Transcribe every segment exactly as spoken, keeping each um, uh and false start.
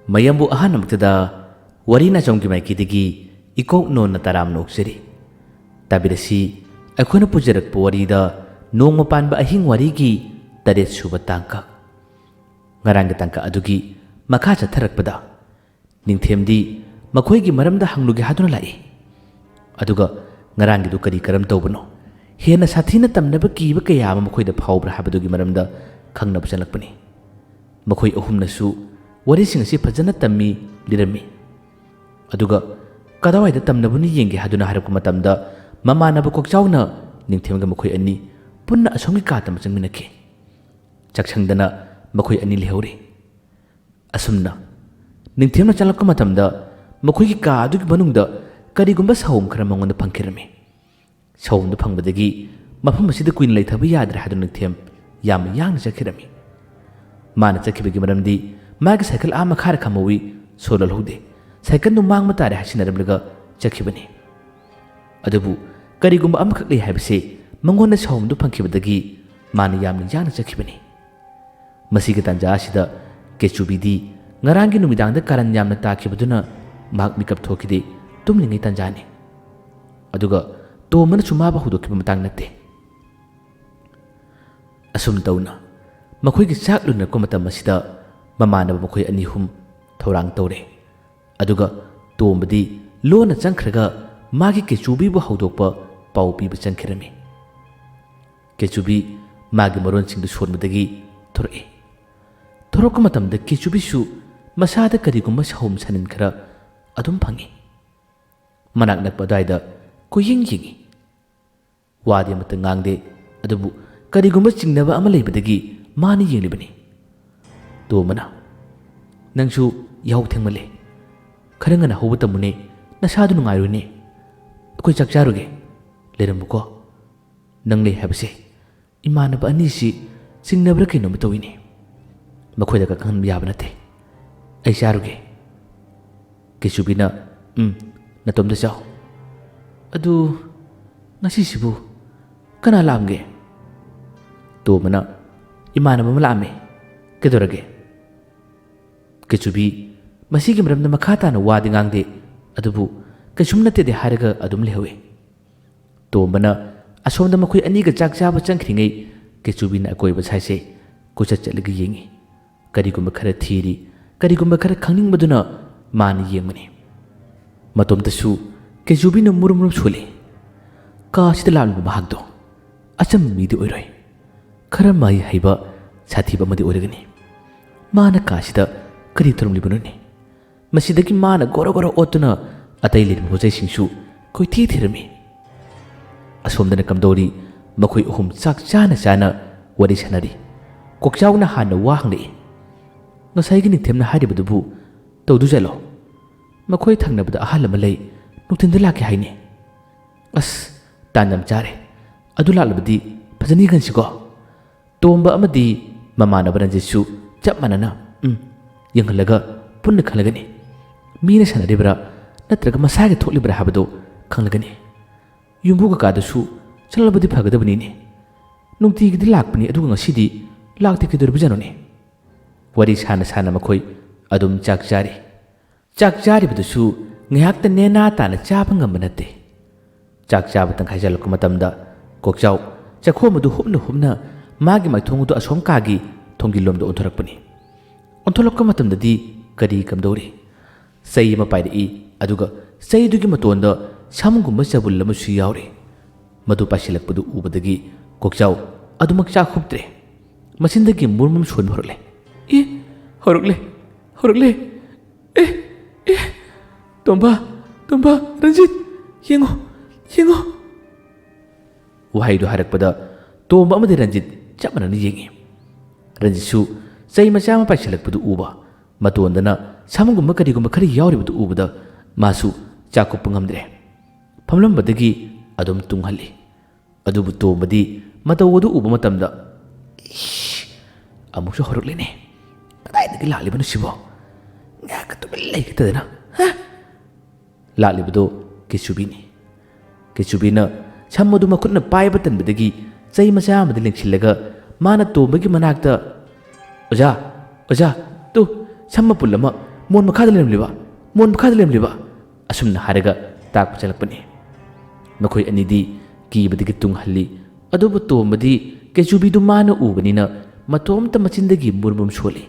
ꯃꯌꯥꯝꯕꯨ ꯑꯍꯥꯟꯕꯃꯛꯇꯗ ꯋꯥꯔꯤ ꯅꯥꯆꯣꯝꯒꯤ ꯃꯥꯏꯀꯩꯗꯒꯤ ꯏꯀꯣꯛ ꯅꯣꯟꯅ ꯇꯔꯥꯝꯅ ꯑꯣꯛꯆꯔꯤ꯫ ꯇꯥꯕꯤꯔꯁꯤ, ꯑꯩꯈꯣꯏꯅ ꯄꯨꯖꯔꯛꯄ ꯋꯥꯔꯤꯗ ꯅꯣꯡꯃ ꯄꯥꯟꯕ ꯑꯍꯤꯡ ꯋꯥꯔꯤꯒꯤ ꯇꯔꯦꯠ ꯁꯨꯕ ꯇꯥꯡꯀꯛ꯫ ꯉꯔꯥꯡꯒꯤ ꯇꯥꯡꯀꯛ ꯑꯗꯨꯒꯤ ꯃꯈꯥ ꯆꯠꯊꯔꯛꯄꯗ ꯅꯤꯡꯊꯦꯝꯗꯤ ꯃꯈꯣꯏꯒꯤ ꯃꯔꯝꯗ ꯍꯪꯂꯨꯒꯦ ꯍꯥꯏꯗꯨꯅ ꯂꯥꯛꯏ꯫ ꯑꯗꯨꯒ ꯉꯔꯥꯡꯒꯤꯗꯨ ꯀꯔꯤ ꯀꯔꯝ ꯇꯧꯕꯅꯣ, ꯍꯦꯟꯅ ꯁꯥꯊꯤꯅ ꯇꯝꯅꯕ ꯀꯤꯕ ꯀꯌꯥ ꯑꯃ ꯃꯈꯣꯏꯗ ꯐꯥꯎꯕ꯭ꯔꯥ ꯍꯥꯏꯕꯗꯨꯒꯤ ꯃꯔꯝꯗ ꯈꯪꯅꯕ ꯆꯪꯂꯛꯄꯅꯤ꯫ ꯃꯈꯣꯏ ꯑꯍꯨꯝꯅꯁꯨ ꯋꯥꯔꯤꯁꯤꯡ ꯑꯁꯤ ꯐꯖꯅ ꯇꯝꯃꯤ, ꯂꯤꯔꯝꯃꯤ꯫ ꯑꯗꯨꯒ ꯀꯗꯥꯏꯋꯥꯏꯗ ꯇꯝꯅꯕꯅꯣ ꯌꯦꯡꯒꯦ ꯍꯥꯏꯗꯨꯅ ꯍꯥꯏꯔꯛꯄ ꯃꯇꯝꯗ ꯃꯃꯥꯟꯅꯕ ꯀꯣꯛꯆꯥꯎꯅ ꯅꯤꯡꯊꯦꯝꯒ ꯃꯈꯣꯏ ꯑꯅꯤ ꯄꯨꯟꯅ ꯑꯁꯣꯝꯒꯤ ꯀꯥ ꯇꯝꯕ ꯆꯪꯃꯤꯟꯅꯈꯤ꯫ ꯆꯥꯛꯁꯪꯗꯅ ꯃꯈꯣꯏ ꯑꯅꯤ ꯂꯩꯍꯧꯔꯤ꯫ ꯑꯁꯨꯝꯅ ꯅꯤꯡꯊꯦꯝꯅ ꯆꯪꯂꯛꯄ ꯃꯇꯝꯗ ꯃꯈꯣꯏꯒꯤ ꯀꯥ ꯑꯗꯨꯒꯤ ꯃꯅꯨꯡꯗ ꯀꯔꯤꯒꯨꯝꯕ ꯁꯥꯎꯝ ꯈꯔ ꯃꯉꯣꯟꯗ ꯐꯪꯈꯤꯔꯝꯃꯤ꯫ ꯁꯥꯎꯝꯗꯨ ꯐꯪꯕꯗꯒꯤ ꯃꯐꯝ ꯑꯁꯤꯗ ꯀꯨꯏꯅ ꯂꯩꯊꯕ ꯌꯥꯗ꯭ꯔꯦ ꯍꯥꯏꯗꯨꯅ ꯅꯤꯡꯊꯦꯝ ꯌꯥꯝꯅ ꯌꯥꯡꯅ ꯆꯠꯈꯤꯔꯝꯃꯤ꯫ ꯃꯥꯅ ꯆꯠꯈꯤꯕꯒꯤ ꯃꯔꯝꯗꯤ ꯃꯥꯒꯤ ꯁꯥꯏꯀꯜ ꯑꯥ ꯃꯈꯥꯗ ꯈꯝꯍꯧꯏ, ꯁꯣ ꯂꯣꯜꯍꯧꯗꯦ꯫ ꯁꯥꯏꯀꯜꯗꯨ ꯃꯥꯡꯕ ꯇꯥꯔꯦ ꯍꯥꯏꯁꯤꯟꯅꯔꯝꯂꯒ ꯆꯠꯈꯤꯕꯅꯤ꯫ ꯑꯗꯨꯕꯨ ꯀꯔꯤꯒꯨꯝꯕ ꯑꯃꯈꯛ ꯂꯩ ꯍꯥꯏꯕꯁꯤ ꯃꯉꯣꯟꯗ ꯁꯥꯎꯝꯗꯨ ꯐꯪꯈꯤꯕꯗꯒꯤ ꯃꯥꯅ ꯌꯥꯝꯅ ꯌꯥꯡꯅ ꯆꯠꯈꯤꯕꯅꯤ꯫ ꯃꯁꯤꯒꯤ ꯇꯥꯟꯖꯥ ꯑꯁꯤꯗ ꯀꯦꯆꯨꯕꯤꯗꯤ ꯉꯔꯥꯡꯒꯤ ꯅꯨꯃꯤꯗꯥꯡꯗ ꯀꯥꯔꯟ ꯌꯥꯝꯅ ꯇꯥꯈꯤꯕꯗꯨꯅ ꯃꯍꯥꯛ ꯃꯤꯀꯞ ꯊꯣꯛꯈꯤꯗꯦ, ꯇꯨꯝꯂꯤꯉꯩ ꯇꯥꯟꯖꯥꯅꯤ꯫ ꯑꯗꯨꯒ ꯇꯣꯝꯕꯅꯁꯨ ꯃꯥꯕꯨ ꯍꯧꯗꯣꯛꯈꯤꯕ ꯃꯇꯥꯡ ꯅꯠꯇꯦ꯫ ꯑꯁꯨꯝ ꯇꯧꯅ ꯃꯈꯣꯏꯒꯤ ꯆꯥꯛ ꯂꯣꯏꯅꯔꯛꯄ ꯃꯇꯝ ꯑꯁꯤꯗ ꯃꯃꯥꯟꯅꯕ ꯃꯈꯣꯏ ꯑꯅꯤ ꯑꯍꯨꯝ ꯊꯧꯔꯥꯡ ꯇꯧꯔꯦ꯫ ꯑꯗꯨꯒ ꯇꯣꯝꯕꯗꯤ ꯂꯣꯟꯅ ꯆꯪꯈ꯭ꯔꯒ ꯃꯥꯒꯤ ꯀꯦꯆꯨꯕꯤꯕꯨ ꯍꯧꯗꯣꯛꯄ ꯄꯥꯎ ꯄꯤꯕ ꯆꯪꯈꯤꯔꯝꯃꯤ꯫ ꯀꯦꯆꯨꯕꯤ ꯃꯥꯒꯤ ꯃꯔꯣꯟꯁꯤꯡꯗꯨ ꯁꯣꯟꯕꯗꯒꯤ ꯊꯣꯔꯛꯏ꯫ ꯊꯣꯔꯛꯄ ꯃꯇꯝꯗ ꯀꯦꯆꯨꯕꯤꯁꯨ ꯃꯁꯥꯗ ꯀꯔꯤꯒꯨꯝꯕ ꯁꯥꯎꯝ ꯁꯥꯅꯤꯟ ꯈꯔ ꯑꯗꯨꯝ ꯐꯪꯏ꯫ ꯃꯅꯥꯛ ꯅꯛꯄ ꯑꯗꯨꯋꯥꯏꯗ ꯀꯣꯏꯌꯦꯡ ꯌꯦꯡꯏ꯫ ꯋꯥꯗꯤ ꯑꯃꯠꯇ ꯉꯥꯡꯗꯦ, ꯑꯗꯨꯕꯨ ꯀꯔꯤꯒꯨꯝꯕ ꯆꯤꯡꯅꯕ ꯑꯃ ꯂꯩꯕꯗꯒꯤ ꯃꯥꯅ ꯌꯦꯡꯂꯤꯕꯅꯤ꯫ ꯇꯣꯝꯕꯅ, "ꯅꯪꯁꯨ ꯌꯥꯍꯧ ꯊꯦꯡꯃꯜꯂꯦ꯫ ꯈꯔ ꯉꯟꯅ ꯍꯧꯕ ꯇꯝꯃꯨꯅꯦ, ꯅꯁꯥꯗꯨ ꯅꯨꯡꯉꯥꯏꯔꯣꯏꯅꯦ꯫ ꯑꯩꯈꯣꯏ ꯆꯥꯛ ꯆꯥꯔꯨꯒꯦ꯫ ꯂꯩꯔꯝꯃꯨꯀꯣ꯫ ꯅꯪ ꯂꯩ ꯍꯥꯏꯕꯁꯦ ꯏꯃꯥꯟꯅꯕ ꯑꯅꯤꯁꯤ ꯆꯤꯡꯅꯕ꯭ꯔꯥ ꯀꯩꯅꯣꯝꯃ ꯇꯧꯏꯅꯦ꯫ ꯃꯈꯣꯏꯗ ꯀꯥꯈꯪꯍꯟꯕ ꯌꯥꯕ ꯅꯠꯇꯦ꯫ ꯑꯩ ꯆꯥꯔꯨꯒꯦ꯫" ꯀꯩꯁꯨꯕꯤꯅ, "ꯎꯝ, ꯅꯇꯣꯝꯇ ꯆꯥꯎ꯫ ꯑꯗꯨ ꯉꯁꯤꯁꯤꯕꯨ ꯀꯅꯥ ꯂꯥꯛꯑꯝꯒꯦ?" ꯇꯣꯝꯕꯅ, "ꯏꯃꯥꯟꯅꯕ ꯑꯃ ꯂꯥꯛꯑꯝꯃꯦ꯫ ꯀꯩꯗꯧꯔꯒꯦ?" ꯀꯩꯁꯨꯕꯤ ꯃꯁꯤꯒꯤ ꯃꯔꯝꯗ ꯃꯈꯥ ꯇꯥꯅ ꯋꯥꯗꯤ ꯉꯥꯡꯗꯦ, ꯑꯗꯨꯕꯨ ꯀꯩꯁꯨꯝ ꯅꯠꯇꯦꯗꯤ ꯍꯥꯏꯔꯒ ꯑꯗꯨꯝ ꯂꯩꯍꯧꯏ꯫ ꯇꯣꯝꯕꯅ ꯑꯁꯣꯝꯗ ꯃꯈꯣꯏ ꯑꯅꯤꯒ ꯆꯥꯛ ꯆꯥꯕ ꯆꯪꯈ꯭ꯔꯤꯉꯩ ꯀꯦꯆꯨꯕꯤꯅ ꯑꯀꯣꯏꯕ ꯁꯥꯏꯁꯦ ꯀꯣꯏꯆꯠ ꯆꯠꯂꯒ ꯌꯦꯡꯏ꯫ ꯀꯔꯤꯒꯨꯝꯕ ꯈꯔ ꯊꯤꯔꯤ, ꯀꯔꯤꯒꯨꯝꯕ ꯈꯔ ꯈꯪꯅꯤꯡꯕꯗꯨꯅ ꯃꯥꯅ ꯌꯦꯡꯕꯅꯤ꯫ ꯃꯇꯣꯝꯇꯁꯨ ꯀꯦꯆꯨꯕꯤꯅ ꯃꯨꯔꯨꯝ ꯃꯨꯔꯨꯝ ꯁꯣꯜꯂꯤ꯫ ꯀꯥ ꯑꯁꯤꯗ ꯂꯥꯛꯂꯤꯕ ꯃꯍꯥꯛꯇꯣ ꯑꯆꯝꯕ ꯃꯤꯗꯤ ꯑꯣꯏꯔꯣꯏ꯫ ꯈꯔ ꯃꯍꯩ ꯍꯩꯕ, ꯁꯥꯊꯤꯕ ꯑꯃꯗꯤ ꯑꯣꯏꯔꯒꯅꯤ꯫ ꯃꯥꯅ ꯀꯥ ꯑꯁꯤꯗ ꯀꯔꯤ ꯇꯧꯔꯝꯂꯤꯕꯅꯣꯅꯦ? ꯃꯁꯤꯗꯒꯤ ꯃꯥꯅ ꯒꯣꯔꯣ ꯒꯣꯔꯣ ꯑꯣꯠꯇꯨꯅ ꯑꯇꯩ ꯂꯩꯔꯤꯕ ꯄꯣꯠꯆꯩꯁꯤꯡꯁꯨ ꯀꯣꯏꯊꯤ ꯊꯤꯔꯝꯃꯤ꯫ ꯑꯁꯣꯝꯗꯅ ꯀꯝꯗꯧꯔꯤ? ꯃꯈꯣꯏ ꯑꯍꯨꯝ ꯆꯥꯛ ꯆꯥꯅ ꯆꯥꯅ ꯋꯥꯔꯤ ꯁꯥꯟꯅꯔꯤ꯫ ꯀꯣꯛꯆꯥꯎꯅ ꯍꯥꯟꯅ ꯋꯥ ꯍꯪꯂꯛꯏ꯫ "ꯉꯁꯥꯏꯒꯤ ꯅꯤꯡꯊꯦꯝꯅ ꯍꯥꯏꯔꯤꯕꯗꯨꯕꯨ ꯇꯧꯗꯣꯏꯖꯥꯠꯂꯣ? ꯃꯈꯣꯏ ꯊꯪꯅꯕꯗ ꯑꯍꯜ ꯑꯃ ꯂꯩ, ꯅꯨꯡꯊꯤꯟꯗ ꯂꯥꯛꯀꯦ ꯍꯥꯏꯅꯤ꯫ ꯑꯁ, ꯇꯥꯟ ꯌꯥꯝ ꯆꯥꯔꯦ꯫ ꯑꯗꯨ ꯂꯥꯛꯂꯕꯗꯤ ꯐꯖꯅ ꯌꯦꯡꯍꯟꯁꯤꯀꯣ?" ꯇꯣꯝꯕ ꯑꯃꯗꯤ ꯃꯃꯥꯟꯅꯕ ꯔꯟꯖꯤꯠꯁꯨ ꯆꯞ ꯃꯥꯟꯅꯅ "ꯎꯝ" ꯌꯦꯡꯍꯜꯂꯒ ꯄꯨꯟꯅ ꯈꯜꯂꯒꯅꯤ꯫ ꯃꯤꯅ ꯁꯥꯟꯅꯔꯤꯕ꯭ꯔꯥ ꯅꯠꯇ꯭ꯔꯒ ꯃꯁꯥꯒꯤ ꯊꯣꯛꯂꯤꯕ꯭ꯔꯥ ꯍꯥꯏꯕꯗꯨ ꯈꯪꯂꯒꯅꯤ꯫ ꯌꯨꯝꯕꯨ ꯀꯀꯥꯗꯨꯁꯨ ꯆꯠꯂꯕꯗꯤ ꯐꯒꯗꯕꯅꯤꯅꯦ꯫ ꯅꯨꯡꯇꯤꯒꯤꯗꯤ ꯂꯥꯛꯄꯅꯤ, ꯑꯗꯨꯒ ꯉꯁꯤꯗꯤ ꯂꯥꯛꯇꯦ, ꯀꯩꯗꯧꯔꯤꯕꯖꯥꯠꯅꯣꯅꯦ? ꯋꯥꯔꯤ ꯁꯥꯅ ꯁꯥꯅ ꯃꯈꯣꯏ ꯑꯗꯨꯝ ꯆꯥꯛ ꯆꯥꯔꯤ꯫ ꯆꯥꯛ ꯆꯥꯔꯤꯕꯗꯨꯁꯨ ꯉꯥꯏꯍꯥꯛꯇ ꯅꯦꯅꯥ ꯇꯥꯅ ꯆꯥꯕ ꯉꯝꯕ ꯅꯠꯇꯦ꯫ ꯆꯥꯛ ꯆꯥꯕ ꯇꯪꯈꯥꯏ ꯆꯜꯂꯛꯄ ꯃꯇꯝꯗ ꯀꯣꯛꯆꯥꯎ ꯆꯥꯛꯈꯣꯝ ꯑꯗꯨ ꯍꯨꯞꯅ ꯍꯨꯞꯅ ꯃꯥꯒꯤ ꯃꯥꯏꯊꯣꯡ ꯑꯗꯨ ꯑꯁꯣꯝ ꯀꯥꯒꯤ ꯊꯣꯡꯖꯤꯜꯂꯣꯝꯗ ꯑꯣꯟꯊꯣꯔꯛꯄꯅꯤ꯫ ꯑꯣꯟꯊꯣꯛꯂꯛꯄ ꯃꯇꯝꯗꯗꯤ ꯀꯔꯤ ꯀꯝꯗꯧꯔꯤ? ꯆꯩ ꯑꯃ ꯄꯥꯏꯔꯛꯏ, ꯑꯗꯨꯒ ꯆꯩꯗꯨꯒꯤ ꯃꯇꯣꯟꯗ ꯁꯝꯒꯨꯝꯕ ꯆꯕꯨꯜ ꯑꯃꯁꯨ ꯌꯥꯎꯔꯤ꯫ ꯃꯗꯨ ꯄꯥꯏꯁꯤꯜꯂꯛꯄꯗꯨ ꯎꯕꯗꯒꯤ ꯀꯣꯛꯆꯥꯎ ꯑꯗꯨꯃꯛ ꯆꯥꯛ ꯍꯨꯞꯇ꯭ꯔꯦ꯫ ꯃꯆꯤꯟꯗꯒꯤ ꯃꯨꯔ ꯃꯨꯔ ꯁꯣꯟꯕ ꯍꯧꯔꯛꯂꯦ꯫ "ꯑꯦ, ꯍꯧꯔꯛꯂꯦ, ꯍꯧꯔꯛꯂꯦ꯫ ꯑꯦ, ꯑꯦ, ꯇꯣꯝꯕ, ꯇꯣꯝꯕ, ꯔꯟꯖꯤꯠ, ꯌꯦꯡꯉꯣ, ꯌꯦꯡꯉꯣ!" ꯋꯥꯍꯩꯗꯨ ꯍꯥꯏꯔꯛꯄꯗ ꯇꯣꯝꯕ ꯑꯃꯗꯤ ꯔꯟꯖꯤꯠ ꯆꯞ ꯃꯥꯟꯅꯅ ꯌꯦꯡꯉꯤ꯫ ꯔꯟꯖꯤꯠꯁꯨ ꯆꯩ ꯃꯆꯥ ꯑꯃ ꯄꯥꯏꯁꯤꯜꯂꯛꯄꯗꯨ ꯎꯕ, ꯃꯇꯣꯟꯗꯅ ꯁꯝꯒꯨꯝꯕ ꯀꯔꯤꯒꯨꯝꯕ ꯈꯔ ꯌꯥꯎꯔꯤꯕꯗꯨ ꯎꯕꯗ ꯃꯥꯁꯨ ꯆꯥꯛ ꯀꯨꯞꯄ ꯉꯝꯗ꯭ꯔꯦ꯫ ꯐꯝꯂꯝꯕꯗꯒꯤ ꯑꯗꯨꯝ ꯇꯨꯡꯍꯜꯂꯤ꯫ ꯑꯗꯨꯕꯨ ꯇꯣꯝꯕꯗꯤ ꯃꯇꯧ ꯑꯗꯨ ꯎꯕ ꯃꯇꯝꯗ, "ꯏꯁ, ꯑꯃꯨꯛꯁꯨ ꯍꯧꯔꯛꯂꯦꯅꯦ꯫ ꯀꯗꯥꯏꯗꯒꯤ ꯂꯥꯛꯂꯤꯕꯅꯣ ꯁꯤꯕꯣ? ꯉꯥꯏꯍꯥꯛꯀ ꯇꯨꯃꯤꯟ ꯂꯩꯈꯤꯗꯗꯅ, ꯍꯥ?" ꯂꯥꯛꯂꯤꯕꯗꯣ ꯀꯦꯆꯨꯕꯤꯅꯤ꯫ ꯀꯦꯆꯨꯕꯤꯅ ꯁꯝ ꯑꯗꯨ ꯃꯈꯨꯠꯅ ꯄꯥꯏꯕ ꯇꯟꯕꯗꯒꯤ ꯆꯩ ꯃꯆꯥ ꯑꯃꯗ ꯂꯦꯡꯁꯤꯜꯂꯒ ꯃꯥꯅ ꯇꯣꯝꯕꯒꯤ ꯃꯅꯥꯛꯇ, "ꯑꯣꯖꯥ, ꯑꯣꯖꯥ, ꯇꯨ, ꯁꯝ ꯃꯄꯨꯜ ꯑꯃ "ꯃꯣꯟ ꯃꯈꯥꯗ ꯂꯩꯔꯝꯂꯤꯕ, ꯃꯣꯟ ꯃꯈꯥꯗ ꯂꯩꯔꯝꯂꯤꯕ!" ꯑꯁꯨꯝꯅ ꯍꯥꯏꯔꯒ ꯇꯥꯛꯄ ꯆꯠꯂꯛꯄꯅꯤ꯫ ꯃꯈꯣꯏ ꯑꯅꯤꯗꯤ ꯀꯤꯕꯗꯒꯤ ꯇꯨꯡꯍꯜꯂꯤ, ꯑꯗꯨꯕꯨ ꯇꯣꯝꯕꯗꯤ ꯀꯦꯆꯨꯕꯤꯗꯨ ꯃꯥꯅ ꯎꯕꯅꯤꯅ ꯃꯇꯣꯝꯇ ꯃꯆꯤꯟꯗꯒꯤ ꯃꯨꯔꯨꯝ ꯃꯨꯔꯨꯝ ꯁꯣꯜꯂꯤ꯫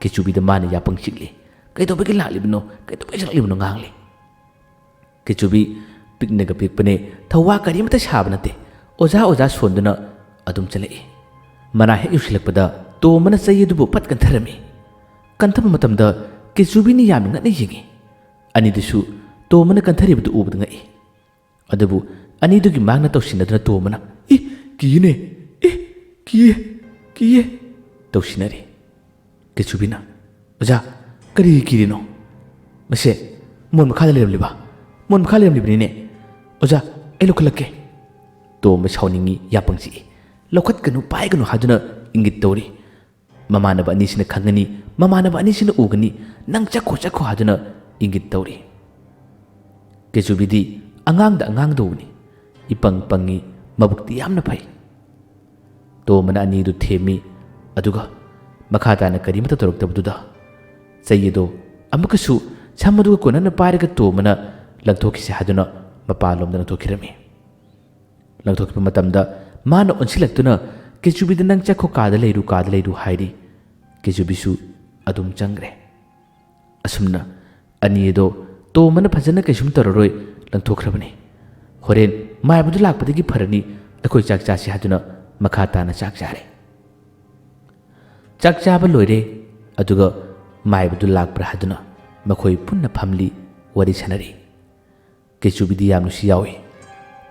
ꯀꯦꯆꯨꯕꯤꯗ ꯃꯥꯅ ꯌꯥꯄꯪ ꯆꯤꯛꯂꯤ꯫ "ꯀꯩꯗꯧꯕꯒꯤ ꯂꯥꯛꯂꯤꯕꯅꯣ? ꯀꯩꯗꯧꯕꯒꯤ ꯆꯪꯂꯛꯂꯤꯕꯅꯣ?" ꯉꯥꯡꯂꯤ꯫ ꯀꯦꯆꯨꯕꯤ ꯄꯤꯛꯅꯒ ꯄꯤꯛꯄꯅꯦ, ꯊꯧꯋꯥ ꯀꯔꯤꯃꯇ ꯁꯥꯕ ꯅꯠꯇꯦ꯫ ꯑꯣꯖꯥ ꯑꯣꯖꯥ ꯁꯣꯟꯗꯨꯅ ꯑꯗꯨꯝ ꯆꯠꯂꯛꯏ꯫ ꯃꯅꯥ ꯍꯦꯛ ꯌꯧꯁꯤꯜꯂꯛꯄꯗ ꯇꯣꯝꯕꯅ ꯆꯩ ꯑꯗꯨꯕꯨ ꯐꯠ ꯀꯟꯊꯔꯝꯃꯤ꯫ ꯀꯟꯊꯕ ꯃꯇꯝꯗ ꯀꯦꯆꯨꯕꯤꯅ ꯌꯥꯝꯅ ꯉꯛꯅ ꯌꯦꯡꯉꯤ꯫ ꯑꯅꯤꯗꯨꯁꯨ ꯇꯣꯝꯕꯅ ꯀꯟꯊꯔꯤꯕꯗꯨ ꯎꯕꯗ ꯉꯛꯏ꯫ ꯑꯗꯨꯕꯨ ꯑꯅꯤꯗꯨꯒꯤ ꯃꯥꯡꯅ ꯇꯧꯁꯤꯟꯅꯗꯨꯅ ꯇꯣꯝꯕꯅ, "ꯏ, ꯀꯤꯅꯦ, ꯏ, ꯀꯤꯌꯦ, ꯀꯤꯌꯦ" ꯇꯧꯁꯤꯟꯅꯔꯤ꯫ ꯀꯦꯆꯨꯕꯤꯅ, "ꯑꯣꯖꯥ, ꯀꯔꯤꯒꯤ ꯀꯤꯔꯤꯅꯣ? ꯃꯁꯦ ꯃꯣꯟ ꯃꯈꯥꯗ ꯂꯩꯔꯝꯂꯤꯕ, ꯃꯣꯟ ꯃꯈꯥ ꯂꯩꯔꯝꯂꯤꯕꯅꯤꯅꯦ꯫ ꯑꯣꯖꯥ, ꯑꯩ ꯂꯧꯈꯠꯂꯛꯀꯦ"꯫ ꯇꯣꯝꯕ ꯁꯥꯎꯅꯤꯡꯉꯤ, ꯌꯥꯄꯪ ꯆꯤꯛꯏ꯫ "ꯂꯧꯈꯠꯀꯅꯨ, ꯄꯥꯏꯒꯅꯨ" ꯍꯥꯏꯗꯨꯅ ꯏꯪꯒꯤꯠ ꯇꯧꯔꯤ꯫ ꯃꯃꯥꯟꯅꯕ ꯑꯅꯤꯁꯤꯅ ꯈꯪꯒꯅꯤ, ꯃꯃꯥꯟꯅꯕ ꯑꯅꯤꯁꯤꯅ ꯎꯒꯅꯤ, "ꯅꯪ ꯆꯠꯈꯣ, ꯆꯠꯈꯣ" ꯍꯥꯏꯗꯨꯅ ꯏꯪꯒꯤꯠ ꯇꯧꯔꯤ꯫ ꯀꯦꯆꯨꯕꯤꯗꯤ ꯑꯉꯥꯡꯗ ꯑꯉꯥꯡꯗꯧꯕꯅꯤ, ꯏꯄꯪ ꯄꯪꯉꯤ, ꯃꯕꯨꯛꯇꯤ ꯌꯥꯝꯅ ꯐꯩ꯫ ꯇꯣꯝꯕꯅ ꯑꯅꯤꯗꯨ ꯊꯦꯝꯃꯤ, ꯑꯗꯨꯒ ꯃꯈꯥ ꯇꯥꯅ ꯀꯔꯤꯃꯠꯇ ꯇꯧꯔꯛꯇꯕꯗꯨꯗ ꯆꯩ ꯑꯗꯨ ꯑꯃꯨꯛꯀꯁꯨ ꯁꯝ ꯑꯗꯨꯒ ꯀꯣꯟꯅꯅ ꯄꯥꯏꯔꯒ ꯇꯣꯝꯕꯅ ꯂꯪꯊꯣꯛꯈꯤꯁꯦ ꯍꯥꯏꯗꯨꯅ ꯃꯄꯥꯟꯂꯣꯝꯗ ꯂꯪꯊꯣꯛꯈꯤꯔꯝꯃꯤ꯫ ꯂꯪꯊꯣꯛꯈꯤꯕ ꯃꯇꯝꯗ ꯃꯥꯅ ꯑꯣꯟꯁꯤꯜꯂꯛꯇꯨꯅ ꯀꯦꯆꯨꯕꯤꯗ, "ꯅꯪ ꯆꯠꯈꯣ, ꯀꯥꯗ ꯂꯩꯔꯨ, ꯀꯥꯗ ꯂꯩꯔꯨ" ꯍꯥꯏꯔꯤ꯫ ꯀꯦꯆꯨꯕꯤꯁꯨ ꯑꯗꯨꯝ ꯆꯪꯈ꯭ꯔꯦ꯫ ꯑꯁꯨꯝꯅ ꯑꯅꯤ ꯑꯗꯣ ꯇꯣꯝꯕꯅ ꯐꯖꯅ ꯀꯩꯁꯨꯝ ꯇꯧꯔꯔꯣꯏ ꯂꯪꯊꯣꯛꯈ꯭ꯔꯕꯅꯤ꯫ ꯍꯣꯔꯦꯟ ꯃꯥꯏꯕꯗꯨ ꯂꯥꯛꯄꯗꯒꯤ ꯐꯔꯅꯤ, ꯑꯩꯈꯣꯏ ꯆꯥꯛ ꯆꯥꯁꯤ ꯍꯥꯏꯗꯨꯅ ꯃꯈꯥ ꯇꯥꯅ ꯆꯥꯛ ꯆꯥꯔꯦ꯫ ꯆꯥꯛ ꯆꯥꯕ ꯂꯣꯏꯔꯦ, ꯑꯗꯨꯒ ꯃꯥꯏꯕꯗꯨ ꯂꯥꯛꯄ꯭ꯔꯥ ꯍꯥꯏꯗꯨꯅ ꯃꯈꯣꯏ ꯄꯨꯟꯅ ꯐꯝꯂꯤ, ꯋꯥꯔꯤ ꯁꯥꯟꯅꯔꯤ꯫ ꯀꯦꯆꯨꯕꯤꯗꯤ ꯌꯥꯝ ꯅꯨꯡꯁꯤ ꯌꯥꯎꯏ꯫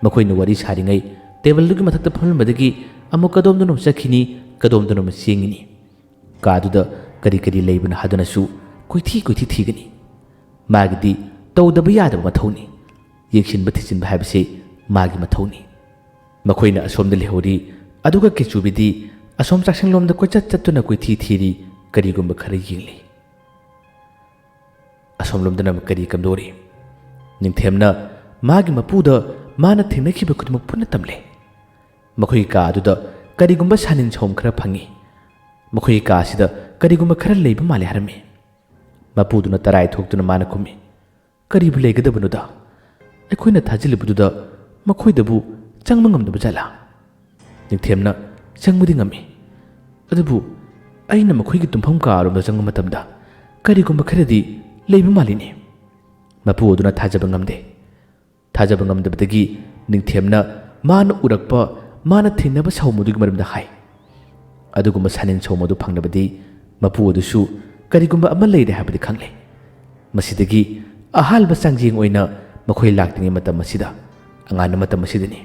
ꯃꯈꯣꯏꯅ ꯋꯥꯔꯤ ꯁꯥꯔꯤꯉꯩ ꯇꯦꯕꯜꯗꯨꯒꯤ ꯃꯊꯛꯇ ꯐꯝꯂꯝꯕꯗꯒꯤ ꯑꯃꯨꯛ ꯀꯗꯣꯝꯗꯅꯣ ꯆꯠꯈꯤꯅꯤ, ꯀꯗꯣꯝꯗꯅꯣ ꯆꯦꯟꯒꯤꯅꯤ꯫ ꯀꯥꯗꯨꯗ ꯀꯔꯤ ꯀꯔꯤ ꯂꯩꯕꯅꯣ ꯍꯥꯏꯗꯨꯅꯁꯨ ꯀꯣꯏꯊꯤ ꯀꯣꯏꯊꯤ ꯊꯤꯒꯅꯤ꯫ ꯃꯥꯒꯤꯗꯤ ꯇꯧꯗꯕ ꯌꯥꯗꯕ ꯃꯊꯧꯅꯤ꯫ ꯌꯦꯡꯁꯤꯟꯕ ꯊꯤꯖꯤꯟꯕ ꯍꯥꯏꯕꯁꯤ ꯃꯥꯒꯤ ꯃꯊꯧꯅꯤ꯫ ꯃꯈꯣꯏꯅ ꯑꯁꯣꯝꯗ ꯂꯩꯍꯧꯔꯤ, ꯑꯗꯨꯒ ꯀꯦꯆꯨꯕꯤꯗꯤ ꯑꯁꯣꯝ ꯆꯥꯛꯁꯪꯂꯣꯝꯗ ꯀꯣꯏꯆꯠ ꯆꯠꯇꯨꯅ ꯀꯣꯏꯊꯤ ꯊꯤꯔꯤ, ꯀꯔꯤꯒꯨꯝꯕ ꯈꯔ ꯌꯦꯡꯂꯤ꯫ ꯑꯁꯣꯝꯂꯣꯝꯗꯅ ꯀꯔꯤ ꯀꯝꯗꯧꯔꯤ? ꯅꯤꯡꯊꯦꯝꯅ ꯃꯥꯒꯤ ꯃꯄꯨꯗ ꯃꯥꯅ ꯊꯦꯡꯅꯈꯤꯕ ꯈꯨꯗꯤꯡꯃꯛ ꯄꯨꯟꯅ ꯇꯝꯂꯦ꯫ ꯃꯈꯣꯏꯒꯤ ꯀꯥ ꯑꯗꯨꯗ ꯀꯔꯤꯒꯨꯝꯕ ꯁꯥꯅꯤꯟ ꯁꯧꯝ ꯈꯔ ꯐꯪꯉꯤ꯫ ꯃꯈꯣꯏꯒꯤ ꯀꯥ ꯑꯁꯤꯗ ꯀꯔꯤꯒꯨꯝꯕ ꯈꯔ ꯂꯩꯕ ꯃꯥꯜꯂꯦ ꯍꯥꯏꯔꯝꯃꯤ꯫ ꯃꯄꯨꯗꯨꯅ ꯇꯔꯥꯏ ꯊꯣꯛꯇꯨꯅ ꯃꯥꯅ ꯈꯨꯝꯃꯤ, "ꯀꯔꯤꯕꯨ ꯂꯩꯒꯗꯕꯅꯣꯗ? ꯑꯩꯈꯣꯏꯅ ꯊꯥꯖꯤꯜꯂꯤꯕꯗꯨꯗ ꯃꯈꯣꯏꯗꯕꯨ ꯆꯪꯕ ꯉꯝꯗꯕ ꯖꯥꯠꯂꯥ?" ꯅꯤꯡꯊꯦꯝꯅ, "ꯆꯪꯕꯗꯤ ꯉꯝꯃꯤ, ꯑꯗꯨꯕꯨ ꯑꯩꯅ ꯃꯈꯣꯏꯒꯤ ꯇꯨꯝꯐꯝ ꯀꯥꯔꯣꯝꯗ ꯆꯪꯕ ꯃꯇꯝꯗ ꯀꯔꯤꯒꯨꯝꯕ ꯈꯔꯗꯤ ꯂꯩꯕ ꯃꯥꯜꯂꯤꯅꯦ꯫" ꯃꯄꯨ ꯑꯗꯨꯅ ꯊꯥꯖꯕ ꯉꯝꯗꯦ꯫ ꯊꯥꯖꯕ ꯉꯝꯗꯕꯗꯒꯤ ꯅꯤꯡꯊꯦꯝꯅ ꯃꯥꯅ ꯎꯔꯛꯄ, ꯃꯥꯅ ꯊꯦꯡꯅꯕ ꯁꯥꯃꯨꯗꯨꯒꯤ ꯃꯔꯝꯗ ꯍꯥꯏ꯫ ꯑꯗꯨꯒꯨꯝꯕ ꯁꯥꯅꯤꯟ ꯁꯥꯃꯨꯗꯨ ꯐꯪꯂꯕꯗꯤ ꯃꯄꯨ ꯑꯗꯨꯁꯨ ꯀꯔꯤꯒꯨꯝꯕ ꯑꯃ ꯂꯩꯔꯦ ꯍꯥꯏꯕꯗꯤ ꯈꯪꯂꯦ꯫ ꯃꯁꯤꯗꯒꯤ ꯑꯍꯥꯟꯕ ꯆꯥꯡꯖꯦꯡ ꯑꯣꯏꯅ ꯃꯈꯣꯏ ꯂꯥꯛꯇ꯭ꯔꯤꯉꯩ ꯃꯇꯝ ꯑꯁꯤꯗ, ꯑꯉꯥꯟꯕ ꯃꯇꯝ ꯑꯁꯤꯗꯅꯤ꯫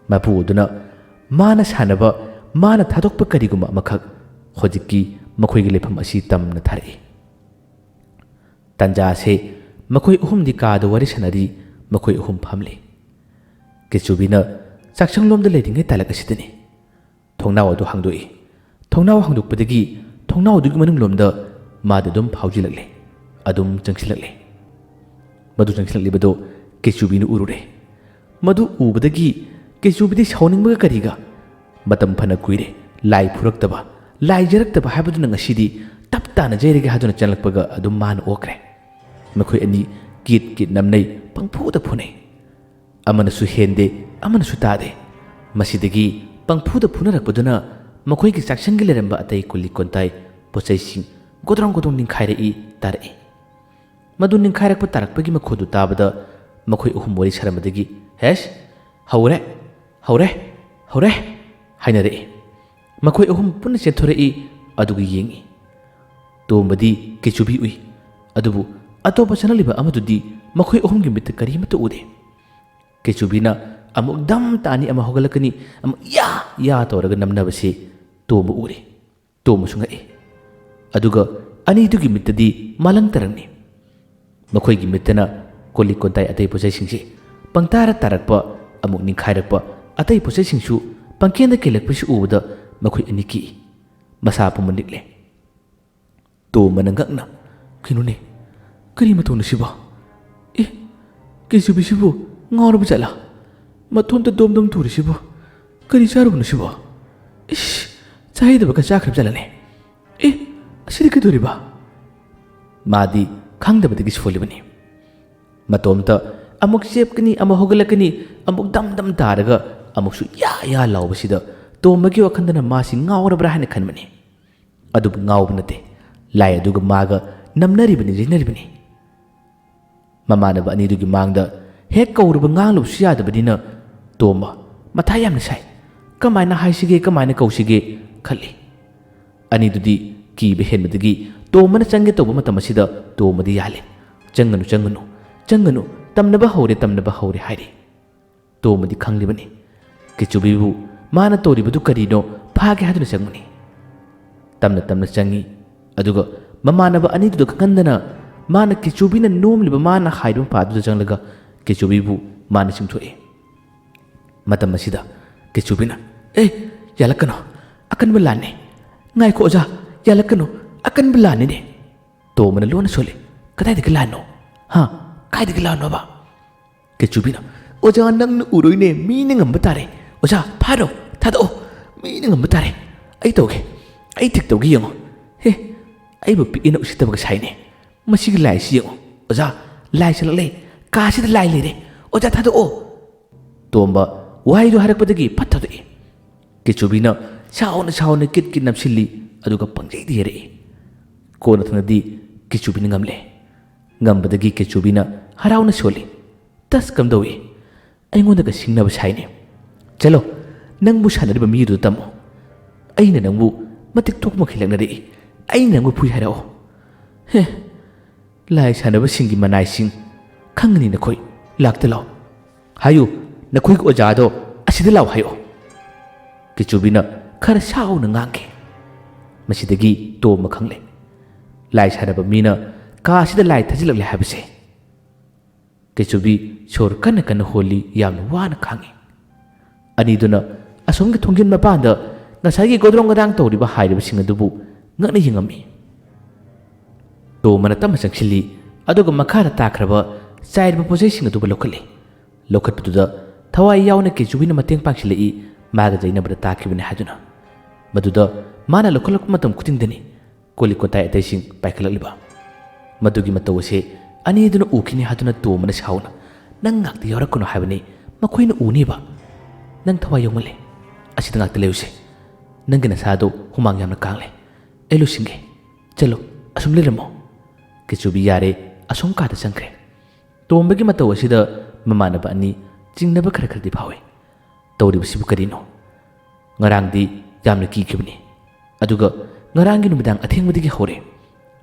ꯃꯄꯨ ꯑꯗꯨꯅ ꯃꯥꯅ ꯁꯥꯟꯅꯕ, ꯃꯥꯅ ꯊꯥꯗꯣꯛꯄ ꯀꯔꯤꯒꯨꯝꯕ ꯑꯃꯈꯛ ꯍꯧꯖꯤꯛꯀꯤ ꯃꯈꯣꯏꯒꯤ ꯂꯩꯐꯝ ꯑꯁꯤ ꯇꯝꯅ ꯊꯥꯔꯛꯏ꯫ ꯇꯥꯟꯖꯥ ꯑꯁꯤ ꯃꯈꯣꯏ ꯑꯍꯨꯝꯗꯤ ꯀꯥꯗ ꯋꯥꯔꯤ ꯁꯥꯟꯅꯔꯤ, ꯃꯈꯣꯏ ꯑꯍꯨꯝ ꯐꯝꯂꯤ꯫ ꯀꯦꯆꯨꯕꯤꯅ ꯆꯥꯛꯁꯪꯂꯣꯝꯗ ꯂꯩꯔꯤꯉꯩ ꯇꯥꯂꯛ ꯑꯁꯤꯗꯅꯤ꯫ ꯊꯣꯡꯅꯥꯎ ꯑꯗꯨ ꯍꯥꯡꯗꯣꯛꯏ꯫ ꯊꯣꯡꯅꯥꯎ ꯍꯥꯡꯗꯣꯛꯄꯗꯒꯤ ꯊꯣꯡꯅꯥꯎꯗꯨꯒꯤ ꯃꯅꯨꯡꯂꯣꯝꯗ ꯃꯥꯗꯤ ꯑꯗꯨꯝ ꯐꯥꯎꯖꯤꯜꯂꯛꯂꯦ, ꯑꯗꯨꯝ ꯆꯪꯁꯤꯜꯂꯛꯂꯦ꯫ ꯃꯗꯨ ꯆꯪꯁꯤꯜꯂꯛꯂꯤꯕꯗꯨ ꯀꯦꯆꯨꯕꯤꯅ ꯎꯔꯨꯔꯦ꯫ ꯃꯗꯨ ꯎꯕꯗꯒꯤ ꯀꯦꯆꯨꯕꯤꯗꯤ ꯁꯥꯎꯅꯤꯡꯕꯒ ꯀꯔꯤꯒ, "ꯃꯇꯝ ꯐꯅ ꯀꯨꯏꯔꯦ ꯂꯥꯏ ꯐꯨꯔꯛꯇꯕ, ꯂꯥꯏ ꯌꯦꯔꯛꯇꯕ ꯍꯥꯏꯕꯗꯨꯅ ꯉꯁꯤꯗꯤ ꯇꯞ ꯇꯥꯅ ꯌꯩꯔꯒꯦ" ꯍꯥꯏꯗꯨꯅ ꯆꯪꯂꯛꯄꯒ ꯑꯗꯨꯝ ꯃꯥꯅ ꯑꯣꯛꯈ꯭ꯔꯦ꯫ ꯃꯈꯣꯏ ꯑꯅꯤ ꯀꯤꯠ ꯀꯤꯠ ꯅꯝꯅꯩ, ꯄꯪꯐꯨꯗ ꯐꯨꯅꯩ꯫ ꯑꯃꯅꯁꯨ ꯍꯦꯟꯗꯦ, ꯑꯃꯅꯁꯨ ꯇꯥꯗꯦ꯫ ꯃꯁꯤꯗꯒꯤ ꯄꯪꯐꯨꯗ ꯐꯨꯅꯔꯛꯄꯗꯨꯅ ꯃꯈꯣꯏꯒꯤ ꯆꯥꯛꯁꯪꯒꯤ ꯂꯩꯔꯝꯕ ꯑꯇꯩ ꯀꯨꯂꯤ ꯀꯣꯟꯇꯥꯏ, ꯄꯣꯠꯆꯩꯁꯤꯡ ꯒꯣꯗ꯭ꯔꯣꯡ ꯒꯣꯗ꯭ꯔꯣꯡ ꯅꯤꯡꯈꯥꯏꯔꯛꯏ, ꯇꯥꯔꯛꯏ꯫ ꯃꯗꯨ ꯅꯤꯡꯈꯥꯏꯔꯛꯄ ꯇꯥꯔꯛꯄꯒꯤ ꯃꯈꯣꯟꯗꯨ ꯇꯥꯕꯗ ꯃꯈꯣꯏ ꯑꯍꯨꯝ ꯋꯥꯔꯤ ꯁꯥꯔꯝꯕꯗꯒꯤ, "ꯍꯦꯁ, ꯍꯧꯔꯦ, ꯍꯧꯔꯦ, ꯍꯧꯔꯦ" ꯍꯥꯏꯅꯔꯛꯏ꯫ ꯃꯈꯣꯏ ꯑꯍꯨꯝ ꯄꯨꯟꯅ ꯆꯦꯟꯊꯣꯔꯛꯏ, ꯑꯗꯨꯒ ꯌꯦꯡꯏ꯫ ꯇꯣꯝꯕꯗꯤ ꯀꯦꯆꯨꯕꯤ ꯎꯏ, ꯑꯗꯨꯕꯨ ꯑꯇꯣꯞꯄ ꯆꯪꯂꯛꯂꯤꯕ ꯑꯃꯗꯨꯗꯤ ꯃꯈꯣꯏ ꯑꯍꯨꯝꯒꯤ ꯃꯤꯠꯇ ꯀꯔꯤꯃꯠꯇ ꯎꯗꯦ꯫ ꯀꯦꯆꯨꯕꯤꯅ ꯑꯃꯨꯛ ꯗꯝ ꯇꯥꯅꯤ, ꯑꯃ ꯍꯧꯒꯠꯂꯛꯀꯅꯤ, ꯑꯃꯨꯛ ꯌꯥ ꯌꯥ ꯇꯧꯔꯒ ꯅꯝꯅꯕꯁꯤ ꯇꯣꯝꯕ ꯎꯔꯦ꯫ ꯇꯣꯝꯕꯁꯨ ꯉꯛꯏ꯫ ꯑꯗꯨꯒ ꯑꯅꯤꯗꯨꯒꯤ ꯃꯤꯠꯇꯗꯤ ꯃꯥꯂꯪ ꯇꯔꯪꯅꯤ꯫ ꯃꯈꯣꯏꯒꯤ ꯃꯤꯠꯇꯅ ꯀꯣꯜꯂꯤꯛ ꯀꯣꯟꯇꯥꯏ ꯑꯇꯩ ꯄꯣꯠꯆꯩꯁꯤꯡꯁꯤ ꯄꯪꯇꯥꯔ ꯇꯥꯔꯛꯄ, ꯑꯃꯨꯛ ꯅꯤꯡꯈꯥꯏꯔꯛꯄ, ꯑꯇꯩ ꯄꯣꯠꯆꯩꯁꯤꯡꯁꯨ ꯄꯪꯀꯦꯟꯗ ꯀꯦꯜꯂꯛꯄꯁꯤ ꯎꯕꯗ ꯃꯈꯣꯏ ꯑꯅꯤ ꯀꯤꯏ꯫ ꯃꯁꯥ ꯄꯨꯝꯕ ꯅꯤꯛꯂꯦ꯫ ꯇꯣꯝꯕꯅ ꯉꯛꯅ, "ꯀꯩꯅꯣꯅꯦ? ꯀꯔꯤ ꯃꯇꯧꯅꯣ ꯁꯤꯕꯣ? ꯑꯦ, ꯀꯦꯆꯨꯕꯤꯁꯤꯕꯨ ꯉꯥꯎꯔꯕ ꯖꯥꯠꯂꯥ? ꯃꯇꯣꯝꯇ ꯗꯣꯝ ꯗꯣꯝ ꯇꯨꯔꯤꯁꯤꯕꯨ ꯀꯔꯤ ꯆꯥꯔꯨꯕꯅꯣ ꯁꯤꯕꯣ? ꯏꯁ, ꯆꯥꯍꯩꯗꯕꯒ ꯆꯥꯈ꯭ꯔꯕ ꯖꯥꯠꯂꯅꯦ? ꯑꯦ, ꯑꯁꯤꯗꯤ ꯀꯩꯗꯧꯔꯤꯕ?" ꯃꯥꯗꯤ ꯈꯪꯗꯕꯗꯒꯤ ꯁꯣꯜꯂꯤꯕꯅꯤ꯫ ꯃꯇꯣꯝꯇ ꯑꯃꯨꯛ ꯆꯦꯞꯀꯅꯤ, ꯑꯃꯨꯛ ꯍꯧꯒꯠꯂꯛꯀꯅꯤ, ꯑꯃꯨꯛ ꯗꯝ ꯗꯝ ꯇꯥꯔꯒ ꯑꯃꯨꯛꯁꯨ ꯌꯥ ꯌꯥ ꯂꯥꯎꯕꯁꯤꯗ ꯇꯣꯝꯕꯒꯤ ꯋꯥꯈꯜꯗꯅ ꯃꯥꯁꯤ ꯉꯥꯎꯔꯕ꯭ꯔꯥ ꯍꯥꯏꯅ ꯈꯟꯕꯅꯤ꯫ ꯑꯗꯨꯕꯨ ꯉꯥꯎꯕ ꯅꯠꯇꯦ, ꯂꯥꯏ ꯑꯗꯨꯒ ꯃꯥꯒ ꯅꯝꯅꯔꯤꯕꯅꯤ, ꯌꯩꯅꯔꯤꯕꯅꯤ꯫ ꯃꯃꯥꯟꯅꯕ ꯑꯅꯤꯗꯨꯒꯤ ꯃꯥꯡꯗ ꯍꯦꯛ ꯀꯧꯔꯨꯕ ꯉꯥꯡꯂꯨꯕꯁꯨ ꯌꯥꯗꯕꯅꯤꯅ ꯇꯣꯝꯕ ꯃꯊꯥ ꯌꯥꯝꯅ ꯁꯥꯏ꯫ ꯀꯃꯥꯏꯅ ꯍꯥꯏꯁꯤꯒꯦ, ꯀꯃꯥꯏꯅ ꯀꯧꯁꯤꯒꯦ ꯈꯜꯂꯤ꯫ ꯑꯅꯤꯗꯨꯗꯤ ꯀꯤꯕ ꯍꯦꯟꯕꯗꯒꯤ ꯇꯣꯝꯕꯅ ꯆꯪꯒꯦ ꯇꯧꯕ ꯃꯇꯝ ꯑꯁꯤꯗ ꯇꯣꯝꯕꯗꯤ ꯌꯥꯜꯂꯦ꯫ "ꯆꯪꯒꯅꯨ, ꯆꯪꯒꯅꯨ, ꯆꯪꯒꯅꯨ, ꯇꯝꯅꯕ ꯍꯧꯔꯦ, ꯇꯝꯅꯕ ꯍꯧꯔꯦ" ꯍꯥꯏꯔꯤ꯫ ꯇꯣꯝꯕꯗꯤ ꯈꯪꯂꯤꯕꯅꯤ ꯀꯦꯆꯨꯕꯤꯕꯨ ꯃꯥꯅ ꯇꯧꯔꯤꯕꯗꯨ ꯀꯔꯤꯅꯣ ꯐꯥꯒꯦ ꯍꯥꯏꯗꯨꯅ ꯆꯪꯕꯅꯤ꯫ ꯇꯝꯅ ꯇꯝꯅ ꯆꯪꯏ꯫ ꯑꯗꯨꯒ ꯃꯃꯥꯟꯅꯕ ꯑꯅꯤꯗꯨꯗ ꯈꯪꯍꯟꯗꯅ ꯃꯥꯅ ꯀꯦꯆꯨꯕꯤꯅ ꯅꯣꯝꯂꯤꯕ ꯃꯥꯅ ꯍꯥꯏꯕ ꯃꯄꯥꯗꯨꯗ ꯆꯪꯂꯒ ꯀꯦꯆꯨꯕꯤꯕꯨ ꯃꯥꯅ ꯆꯤꯡꯊꯣꯛꯏ꯫ ꯃꯇꯝ ꯑꯁꯤꯗ ꯀꯦꯆꯨꯕꯤꯅ, "ꯑꯦ, ꯌꯥꯜꯂꯛꯀꯅꯨ, ꯑꯀꯟꯕ ꯂꯥꯟꯅꯤ꯫ ꯉꯥꯏꯈꯣ ꯑꯣꯖꯥ, ꯌꯥꯜꯂꯛꯀꯅꯨ, ꯑꯀꯟꯕ ꯂꯥꯟꯅꯤꯅꯦ꯫" ꯇꯣꯝꯕꯅ ꯂꯣꯟꯅ ꯁꯣꯜꯂꯤ꯫ "ꯀꯗꯥꯏꯗꯒꯤ ꯂꯥꯟꯅꯣ? ꯍꯥ? ꯀꯥꯏꯗꯒꯤ ꯂꯥꯟꯅꯣꯕ?" ꯀꯦꯆꯨꯕꯤꯅ, "ꯑꯣꯖꯥ, ꯅꯪꯅ ꯎꯔꯣꯏꯅꯦ, ꯃꯤꯅ ꯉꯝꯕ ꯇꯥꯔꯦ꯫ ꯑꯣꯖꯥ, ꯐꯥꯔꯣ, ꯊꯥꯗꯣꯛꯑꯣ, ꯃꯤꯅ ꯉꯝꯕ ꯇꯥꯔꯦ꯫ ꯑꯩ ꯇꯧꯒꯦ, ꯑꯩ ꯊꯤꯛ ꯇꯧꯒꯦ, ꯌꯦꯡꯉꯣ꯫ ꯍꯦ, ꯑꯩꯕꯨ ꯄꯤꯛꯑꯦꯅ ꯎꯁꯤꯠꯇꯕꯒ ꯁꯥꯏꯅꯦ꯫ ꯃꯁꯤꯒꯤ ꯂꯥꯏꯁꯤ ꯌꯦꯡꯉꯣ꯫ ꯑꯣꯖꯥ, ꯂꯥꯏ ꯆꯠꯂꯛꯂꯦ, ꯀꯥꯁꯤꯗ ꯂꯥꯏ ꯂꯩꯔꯦ꯫ ꯑꯣꯖꯥ, ꯊꯥꯗꯣꯛꯑꯣ꯫" ꯇꯣꯝꯕ ꯋꯥꯍꯩꯗꯨ ꯍꯥꯏꯔꯛꯄꯗꯒꯤ ꯐꯠ ꯊꯥꯗꯣꯛꯏ꯫ ꯀꯦꯆꯨꯕꯤꯅ ꯁꯥꯎꯅ ꯁꯥꯎꯅ ꯀꯤꯠ ꯀꯤꯠ ꯅꯞꯁꯤꯜꯂꯤ, ꯑꯗꯨꯒ ꯄꯪꯖꯩꯗ ꯌꯦꯔꯛꯏ꯫ ꯀꯣꯟꯅ ꯊꯪꯗꯗꯤ ꯀꯦꯆꯨꯕꯤꯅ ꯉꯝꯂꯦ꯫ ꯉꯝꯕꯗꯒꯤ ꯀꯦꯆꯨꯕꯤꯅ ꯍꯔꯥꯎꯅ ꯁꯣꯜꯂꯤ꯫ "ꯇꯁ, ꯀꯝꯗꯧꯏ? ꯑꯩꯉꯣꯟꯗꯒ ꯁꯤꯡꯅꯕ ꯁꯥꯏꯅꯦ꯫ ꯆꯠꯂꯣ, ꯅꯪꯕꯨ ꯁꯥꯟꯅꯔꯤꯕ ꯃꯤꯗꯨꯗ ꯇꯝꯃꯣ꯫ ꯑꯩꯅ ꯅꯪꯕꯨ ꯃꯇꯤꯛ ꯊꯣꯛꯄ ꯃꯈꯩ ꯂꯛꯅꯔꯛꯏ꯫ ꯑꯩꯅ ꯅꯪꯕꯨ ꯐꯨꯏ ꯍꯥꯏꯔꯛꯑꯣ꯫ ꯍꯦ, ꯂꯥꯏ ꯁꯥꯟꯅꯕꯁꯤꯡꯒꯤ ꯃꯅꯥꯏꯁꯤꯡ ꯈꯪꯒꯅꯤ ꯅꯈꯣꯏ꯫ ꯂꯥꯛꯇ ꯂꯥꯎ꯫ ꯍꯥꯏꯌꯨ, ꯅꯈꯣꯏꯒꯤ ꯑꯣꯖꯥꯗꯣ ꯑꯁꯤꯗ ꯂꯥꯎ ꯍꯥꯏꯌꯨ꯫" ꯀꯦꯆꯨꯕꯤꯅ ꯈꯔ ꯁꯥꯎꯅ ꯉꯥꯡꯈꯤ꯫ ꯃꯁꯤꯗꯒꯤ ꯇꯣꯝꯕ ꯈꯪꯂꯦ, ꯂꯥꯏ ꯁꯥꯟꯅꯕ ꯃꯤꯅ ꯀꯥ ꯑꯁꯤꯗ ꯂꯥꯏ ꯊꯥꯖꯤꯜꯂꯛꯂꯦ ꯍꯥꯏꯕꯁꯦ꯫ ꯀꯦꯆꯨꯕꯤ ꯁꯣꯔ ꯀꯟꯅ ꯀꯟꯅ ꯍꯣꯜꯂꯤ, ꯌꯥꯝꯅ ꯋꯥꯅ ꯈꯥꯡꯉꯤ꯫ ꯑꯅꯤꯗꯨꯅ ꯑꯁꯣꯝꯒꯤ ꯊꯣꯡꯖꯤꯟ ꯃꯄꯥꯟꯗ ꯉꯁꯥꯏꯒꯤ ꯒꯣꯗ꯭ꯔꯣꯡ ꯒꯗꯥꯡ ꯇꯧꯔꯤꯕ ꯍꯥꯏꯔꯤꯕꯁꯤꯡ ꯑꯗꯨꯕꯨ ꯉꯛꯅ ꯌꯦꯡꯉꯝꯃꯤ꯫ ꯇꯣꯝꯕꯅ ꯇꯞꯅ ꯆꯪꯁꯤꯜꯂꯤ, ꯑꯗꯨꯒ ꯃꯈꯥꯗ ꯇꯥꯈ꯭ꯔꯕ ꯆꯥꯏꯔꯕ ꯄꯣꯠꯆꯩꯁꯤꯡ ꯑꯗꯨꯕꯨ ꯂꯧꯈꯠꯂꯤ꯫ ꯂꯧꯈꯠꯄꯗꯨꯗ ꯊꯋꯥꯏ ꯌꯥꯎꯅ ꯀꯦꯆꯨꯕꯤꯅ ꯃꯇꯦꯡ ꯄꯥꯡꯁꯤꯜꯂꯛꯏ, ꯃꯥꯒ ꯌꯩꯅꯕꯗ ꯇꯥꯈꯤꯕꯅꯤ ꯍꯥꯏꯗꯨꯅ꯫ ꯃꯗꯨꯗ ꯃꯥꯅ ꯂꯧꯈꯠꯂꯛꯄ ꯃꯇꯝ ꯈꯨꯗꯤꯡꯗꯅꯤ ꯀꯣꯜ ꯂꯤꯛ ꯀꯣꯟꯇꯥꯏ ꯑꯇꯩꯁꯤꯡ ꯄꯥꯏꯈꯠꯂꯛꯂꯤꯕ꯫ ꯃꯗꯨꯒꯤ ꯃꯇꯧ ꯑꯁꯤ ꯑꯅꯤꯗꯨꯅ ꯎꯈꯤꯅꯤ ꯍꯥꯏꯗꯨꯅ ꯇꯣꯝꯕꯅ ꯁꯥꯎꯅ, "ꯅꯪ ꯉꯥꯛꯇ ꯌꯥꯎꯔꯛꯀꯅꯨ ꯍꯥꯏꯕꯅꯤ, ꯃꯈꯣꯏꯅ ꯎꯅꯤꯕ꯫ ꯅꯪ ꯊꯋꯥꯏ ꯌꯥꯎꯃꯜꯂꯦ꯫ ꯑꯁꯤꯗ ꯉꯥꯛꯇ ꯂꯩꯔꯨꯁꯦ꯫ ꯅꯪꯒꯤ ꯅꯁꯥꯗꯣ ꯍꯨꯃꯥꯡ ꯌꯥꯝꯅ ꯀꯥꯡꯂꯦ꯫ ꯑꯩ ꯂꯣꯏꯁꯤꯟꯒꯦ꯫ ꯆꯠꯂꯣ, ꯑꯁꯨꯝ ꯂꯩꯔꯝꯃꯣ꯫" ꯀꯦꯆꯨꯕꯤ ꯌꯥꯔꯦ, ꯑꯁꯣꯝ ꯀꯥꯗ ꯆꯪꯈ꯭ꯔꯦ꯫ ꯇꯣꯝꯕꯒꯤ ꯃꯇꯧ ꯑꯁꯤꯗ ꯃꯃꯥꯟꯅꯕ ꯑꯅꯤ ꯆꯤꯡꯅꯕ ꯈꯔ ꯈꯔꯗꯤ ꯐꯥꯎꯏ꯫ ꯇꯧꯔꯤꯕꯁꯤꯕꯨ ꯀꯔꯤꯅꯣ? ꯉꯔꯥꯡꯗꯤ ꯌꯥꯝꯅ ꯀꯤꯈꯤꯕꯅꯤ, ꯑꯗꯨꯒ ꯉꯔꯥꯡꯒꯤ ꯅꯨꯃꯤꯗꯥꯡ ꯑꯊꯦꯡꯕꯗꯒꯤ ꯍꯧꯔꯦ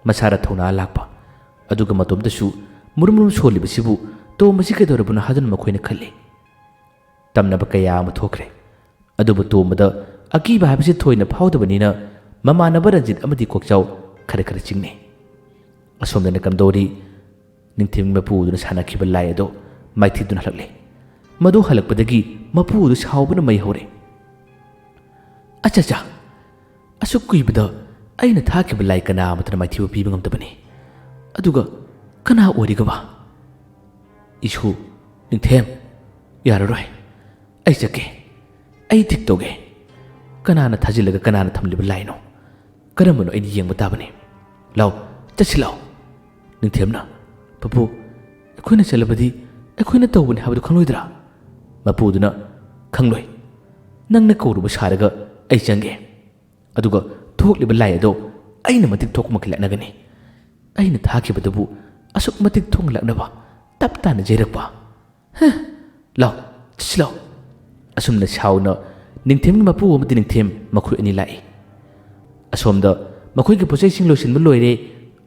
ꯃꯁꯥꯗ ꯊꯧꯅꯥ ꯂꯥꯛꯄ꯫ ꯑꯗꯨꯒ ꯃꯇꯣꯝꯇꯁꯨ ꯃꯨꯔꯨꯝ ꯃꯨꯔꯨꯝ ꯁꯣꯜꯂꯤꯕꯁꯤꯕꯨ ꯇꯣꯝꯕꯁꯤ ꯀꯩꯗꯧꯔꯕꯅꯣ ꯍꯥꯏꯗꯨꯅ ꯃꯈꯣꯏꯅ ꯈꯜꯂꯤ꯫ ꯇꯝꯅꯕ ꯀꯌꯥ ꯑꯃ ꯊꯣꯛꯈ꯭ꯔꯦ꯫ ꯑꯗꯨꯕꯨ ꯇꯣꯝꯕꯗ ꯑꯀꯤꯕ ꯍꯥꯏꯕꯁꯤ ꯊꯣꯏꯅ ꯐꯥꯎꯗꯕꯅꯤꯅ ꯃꯃꯥꯟꯅꯕ ꯔꯟꯖꯤꯠ ꯑꯃꯗꯤ ꯀꯣꯛꯆꯥꯎ ꯈꯔ ꯈꯔ ꯆꯤꯡꯅꯩ꯫ ꯑꯁꯣꯝꯗꯅ ꯀꯝꯗꯧꯔꯤ? ꯅꯤꯡꯊꯦꯝꯒꯤ ꯃꯄꯨꯗꯨꯅ ꯁꯥꯟꯅꯈꯤꯕ ꯂꯥꯏ ꯑꯗꯣ ꯃꯥꯏꯊꯤꯗꯨꯅ ꯍꯜꯂꯛꯂꯦ꯫ ꯃꯗꯨ ꯍꯜꯂꯛꯄꯗꯒꯤ ꯃꯄꯨ ꯑꯗꯨ ꯁꯥꯎꯕꯅ ꯃꯩ ꯍꯧꯔꯦ꯫ "ꯑꯆꯥ ꯆꯥ, ꯑꯁꯨꯛ ꯀꯨꯏꯕꯗ ꯑꯩꯅ ꯊꯥꯈꯤꯕ ꯂꯥꯏ ꯀꯅꯥ ꯑꯃꯠꯇꯅ ꯃꯥꯏꯊꯤꯕ ꯄꯤꯕ ꯉꯝꯗꯕꯅꯤ꯫ ꯑꯗꯨꯒ ꯀꯅꯥ ꯑꯣꯏꯔꯤꯒꯕ? ꯏꯁꯨ, ꯅꯤꯡꯊꯦꯝ, ꯌꯥꯔꯔꯣꯏ꯫ ꯑꯩ ꯆꯠꯀꯦ꯫ ꯑꯩ ꯊꯤꯛ ꯇꯧꯒꯦ꯫ ꯀꯅꯥꯅ ꯊꯥꯖꯤꯜꯂꯒ ꯀꯅꯥꯅ ꯊꯝꯂꯤꯕ ꯂꯥꯏꯅꯣ? ꯀꯔꯝꯕꯅꯣ ꯑꯩꯅ ꯌꯦꯡꯕ ꯇꯥꯕꯅꯤ꯫ ꯂꯥꯎ, ꯆꯠꯁꯤ ꯂꯥꯎ꯫" ꯅꯤꯡꯊꯦꯝꯅ, "ꯄꯄꯨ, ꯑꯩꯈꯣꯏꯅ ꯆꯠꯂꯕꯗꯤ ꯑꯩꯈꯣꯏꯅ ꯇꯧꯕꯅꯤ ꯍꯥꯏꯕꯗꯨ ꯈꯪꯂꯣꯏꯗ꯭ꯔꯥ?" ꯃꯄꯨꯗꯨꯅ, "ꯈꯪꯂꯣꯏ꯫ ꯅꯪꯅ ꯀꯧꯔꯨꯕ ꯁꯥꯔꯒ ꯑꯩ ꯆꯪꯒꯦ꯫ ꯑꯗꯨꯒ ꯊꯣꯛꯂꯤꯕ ꯂꯥꯏ ꯑꯗꯣ ꯑꯩꯅ ꯃꯇꯤꯛ ꯊꯣꯛꯄꯃꯈꯩ ꯂꯥꯛꯅꯒꯅꯤ꯫ ꯑꯩꯅ ꯊꯥꯈꯤꯕꯗꯨꯕꯨ ꯑꯁꯨꯛ ꯃꯇꯤꯛ ꯊꯣꯛꯅ ꯂꯥꯛꯅꯕ ꯇꯞ ꯇꯥꯅ ꯌꯩꯔꯛꯄ꯫ ꯍ! ꯂꯥꯎ, ꯆꯠꯁꯤ ꯂꯥꯎ꯫" ꯑꯁꯨꯝꯅ ꯁꯥꯎꯅ ꯅꯤꯡꯊꯦꯝꯒꯤ ꯃꯄꯨ ꯑꯃꯗꯤ ꯅꯤꯡꯊꯦꯝ ꯃꯈꯣꯏ ꯑꯅꯤ ꯂꯥꯛꯏ꯫ ꯑꯁꯣꯝꯗ ꯃꯈꯣꯏꯒꯤ ꯄꯣꯠꯆꯩꯁꯤꯡ ꯂꯣꯏꯁꯤꯟꯕ ꯂꯣꯏꯔꯦ,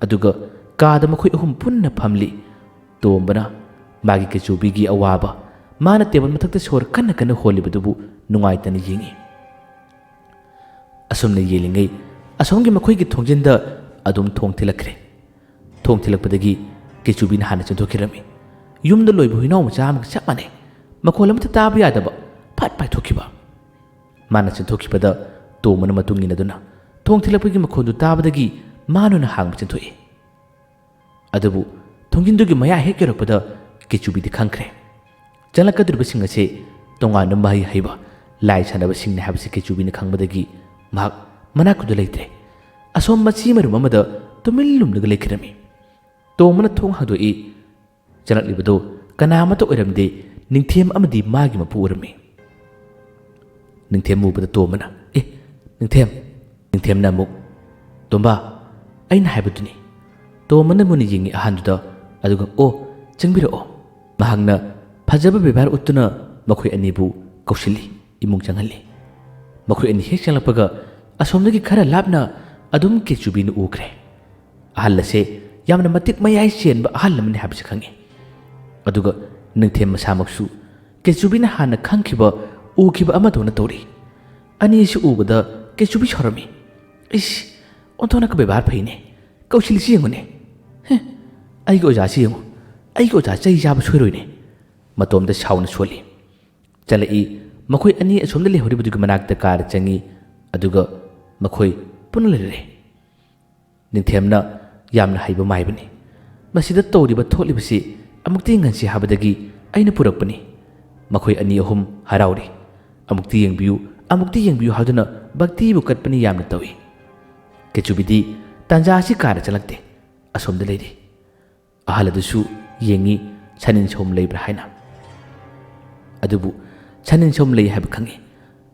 ꯑꯗꯨꯒ ꯀꯥꯗ ꯃꯈꯣꯏ ꯑꯍꯨꯝ ꯄꯨꯟꯅ ꯐꯝꯂꯤ꯫ ꯇꯣꯝꯕꯅ ꯃꯥꯒꯤ ꯀꯦꯆꯨꯕꯤꯒꯤ ꯑꯋꯥꯕ, ꯃꯥꯅ ꯇꯦꯕꯜ ꯃꯊꯛꯇ ꯁꯣꯔ ꯀꯟꯅ ꯀꯟꯅ ꯍꯣꯜꯂꯤꯕꯗꯨꯕꯨ ꯅꯨꯡꯉꯥꯏꯇꯅ ꯌꯦꯡꯏ꯫ ꯑꯁꯨꯝꯅ ꯌꯦꯡꯂꯤꯉꯩ ꯑꯁꯣꯝꯒꯤ ꯃꯈꯣꯏꯒꯤ ꯊꯣꯡꯖꯤꯟꯗ ꯑꯗꯨꯝ ꯊꯣꯡ ꯊꯤꯜꯂꯛꯈ꯭ꯔꯦ꯫ ꯊꯣꯡ ꯊꯤꯜꯂꯛꯄꯗꯒꯤ ꯀꯦꯆꯨꯕꯤꯅ ꯍꯥꯟꯅ ꯆꯦꯟꯊꯣꯛꯈꯤꯔꯝꯃꯤ꯫ ꯌꯨꯝꯗ ꯂꯣꯏꯕ ꯍꯨꯏꯅꯥꯎ ꯃꯆꯥ ꯑꯃꯒ ꯆꯞ ꯃꯥꯟꯅꯩ꯫ ꯃꯈꯣꯜ ꯑꯃꯠꯇ ꯇꯥꯕ ꯌꯥꯗꯕ ꯐꯠ ꯄꯥꯏꯊꯣꯛꯈꯤꯕ꯫ ꯃꯥꯅ ꯆꯦꯟꯊꯣꯛꯈꯤꯕꯗ ꯇꯣꯝꯕꯅ ꯃꯇꯨꯡ ꯏꯟꯅꯗꯨꯅ ꯊꯣꯡ ꯊꯤꯜꯂꯛꯄꯒꯤ ꯃꯈꯣꯜꯗꯨ ꯇꯥꯕꯗꯒꯤ ꯃꯥꯅ ꯑꯣꯏꯅ ꯍꯥꯡꯕ ꯆꯦꯟꯊꯣꯛꯏ꯫ ꯑꯗꯨꯕꯨ ꯊꯣꯡꯖꯤꯟꯗꯨꯒꯤ ꯃꯌꯥ ꯍꯦꯛ ꯌꯧꯔꯛꯄꯗ ꯀꯦꯆꯨꯕꯤꯗꯤ ꯈꯪꯈ꯭ꯔꯦ꯫ ꯆꯪꯂꯛꯀꯗꯧꯔꯤꯕꯁꯤꯡ ꯑꯁꯤ ꯇꯣꯉꯥꯟꯕ ꯃꯍꯩ ꯍꯩꯕ ꯂꯥꯏ ꯁꯥꯟꯅꯕꯁꯤꯡꯅꯤ ꯍꯥꯏꯕꯁꯤ ꯀꯦꯆꯨꯕꯤꯅ ꯈꯪꯕꯗꯒꯤ ꯃꯍꯥꯛ ꯃꯅꯥꯛꯇꯨꯗ ꯂꯩꯇ꯭ꯔꯦ꯫ ꯑꯁꯣꯝ ꯃꯆꯤ ꯃꯔꯨꯝ ꯑꯃꯗ ꯇꯨꯃꯤꯟ ꯂꯨꯝꯂꯒ ꯂꯩꯈꯤꯔꯝꯃꯤ꯫ ꯇꯣꯝꯕꯅ ꯊꯣꯡ ꯍꯥꯡꯗꯣꯛꯏ꯫ ꯆꯪꯂꯛꯂꯤꯕꯗꯨ ꯀꯅꯥ ꯑꯃꯠꯇ ꯑꯣꯏꯔꯝꯗꯦ, ꯅꯤꯡꯊꯦꯝ ꯑꯃꯗꯤ ꯃꯥꯒꯤ ꯃꯄꯨ ꯑꯣꯏꯔꯝꯃꯤ꯫ ꯅꯤꯡꯊꯦꯝ ꯎꯕꯗ ꯇꯣꯝꯕꯅ, "ꯑꯦ, ꯅꯤꯡꯊꯦꯝ!" ꯅꯤꯡꯊꯦꯝꯅ ꯑꯃꯨꯛ, "ꯇꯣꯝꯕ, ꯑꯩꯅ ꯍꯥꯏꯕꯗꯨꯅꯤ꯫" ꯇꯣꯝꯕꯅ ꯃꯨꯟꯅ ꯌꯦꯡꯉꯤ ꯑꯍꯟꯗꯨꯗ, ꯑꯗꯨꯒ, "ꯑꯣ, ꯆꯪꯕꯤꯔꯛꯑꯣ꯫" ꯃꯍꯥꯛꯅ ꯐꯖꯕ ꯕꯦꯕꯥꯔ ꯎꯠꯇꯨꯅ ꯃꯈꯣꯏ ꯑꯅꯤꯕꯨ ꯀꯧꯁꯤꯜꯂꯤ, ꯏꯃꯨꯡ ꯆꯪꯍꯜꯂꯤ꯫ ꯃꯈꯣꯏ ꯑꯅꯤ ꯍꯦꯛ ꯆꯪꯂꯛꯄꯒ ꯑꯁꯣꯝꯗꯒꯤ ꯈꯔ ꯂꯥꯞꯅ ꯑꯗꯨꯝ ꯀꯦꯆꯨꯕꯤꯅ ꯎꯈ꯭ꯔꯦ꯫ ꯑꯍꯜ ꯑꯁꯦ ꯌꯥꯝꯅ ꯃꯇꯤꯛ ꯃꯌꯥꯏ ꯆꯦꯟꯕ ꯑꯍꯜ ꯑꯃꯅꯤ ꯍꯥꯏꯕꯁꯤ ꯈꯪꯉꯤ꯫ ꯑꯗꯨꯒ ꯅꯤꯡꯊꯦꯝ ꯃꯁꯥꯃꯛꯁꯨ ꯀꯦꯆꯨꯕꯤꯅ ꯍꯥꯟꯅ ꯈꯪꯈꯤꯕ, ꯎꯈꯤꯕ ꯑꯃꯗꯧꯅ ꯇꯧꯔꯤ꯫ ꯑꯅꯤꯁꯤ ꯎꯕꯗ ꯀꯦꯆꯨꯕꯤ ꯁꯥꯎꯔꯝꯃꯤ꯫ "ꯏꯁ, ꯑꯣꯟꯊꯣꯛꯅ ꯕꯦꯕꯥꯔ ꯐꯩꯅꯦ꯫ ꯀꯧꯁꯤꯜꯂꯤꯁꯤ ꯌꯦꯡꯉꯨꯅꯦ꯫ ꯍꯦ, ꯑꯩꯒꯤ ꯑꯣꯖꯥꯁꯤ ꯌꯦꯡꯉꯨ꯫ ꯑꯩꯒꯤ ꯑꯣꯖꯥ ꯆꯩ ꯆꯥꯕ ꯁꯣꯏꯔꯣꯏꯅꯦ꯫" ꯃꯇꯣꯝꯗ ꯁꯥꯎꯅ ꯁꯣꯜꯂꯤ꯫ ꯆꯠꯂꯛꯏ꯫ ꯃꯈꯣꯏ ꯑꯅꯤ ꯑꯁꯣꯝꯗ ꯂꯩꯍꯧꯔꯤꯕꯗꯨꯒꯤ ꯃꯅꯥꯛꯇ ꯀꯥꯔ ꯆꯪꯉꯤ꯫ ꯑꯗꯨꯒ ꯃꯈꯣꯏ ꯄꯨꯟꯅ ꯂꯩꯔꯦ꯫ ꯅꯤꯡꯊꯦꯝꯅ ꯌꯥꯝꯅ ꯍꯩꯕ ꯃꯥꯏꯕꯅꯤ꯫ "ꯃꯁꯤꯗ ꯇꯧꯔꯤꯕ ꯊꯣꯛꯂꯤꯕꯁꯤ ꯑꯃꯨꯛꯇ ꯌꯦꯡꯍꯟꯁꯤ ꯍꯥꯏꯕꯗꯒꯤ ꯑꯩꯅ ꯄꯨꯔꯛꯄꯅꯤ꯫" ꯃꯈꯣꯏ ꯑꯅꯤ ꯑꯍꯨꯝ ꯍꯔꯥꯎꯔꯤ꯫ "ꯑꯃꯨꯛꯇ ꯌꯦꯡꯕꯤꯌꯨ, ꯑꯃꯨꯛꯇ ꯌꯦꯡꯕꯤꯌꯨ" ꯍꯥꯏꯗꯨꯅ ꯚꯛꯇꯤꯕꯨ ꯀꯠꯄꯅꯤ ꯌꯥꯝꯅ ꯇꯧꯏ꯫ ꯀꯦꯆꯨꯕꯤꯗꯤ ꯇꯥꯟꯖꯥ ꯑꯁꯤ ꯀꯥꯔ ꯆꯪꯂꯛꯇꯦ꯫ ꯑꯁꯣꯝꯗ ꯂꯩꯔꯤ꯫ ꯑꯍꯜ ꯑꯗꯨꯁꯨ ꯌꯦꯡꯉꯤ, ꯁꯅꯤꯟ ꯁꯧꯝ ꯂꯩꯕ꯭ꯔꯥ ꯍꯥꯏꯅ꯫ ꯑꯗꯨꯕꯨ ꯁꯅꯤꯟ ꯁꯧꯝ ꯂꯩ ꯍꯥꯏꯕ ꯈꯪꯉꯤ꯫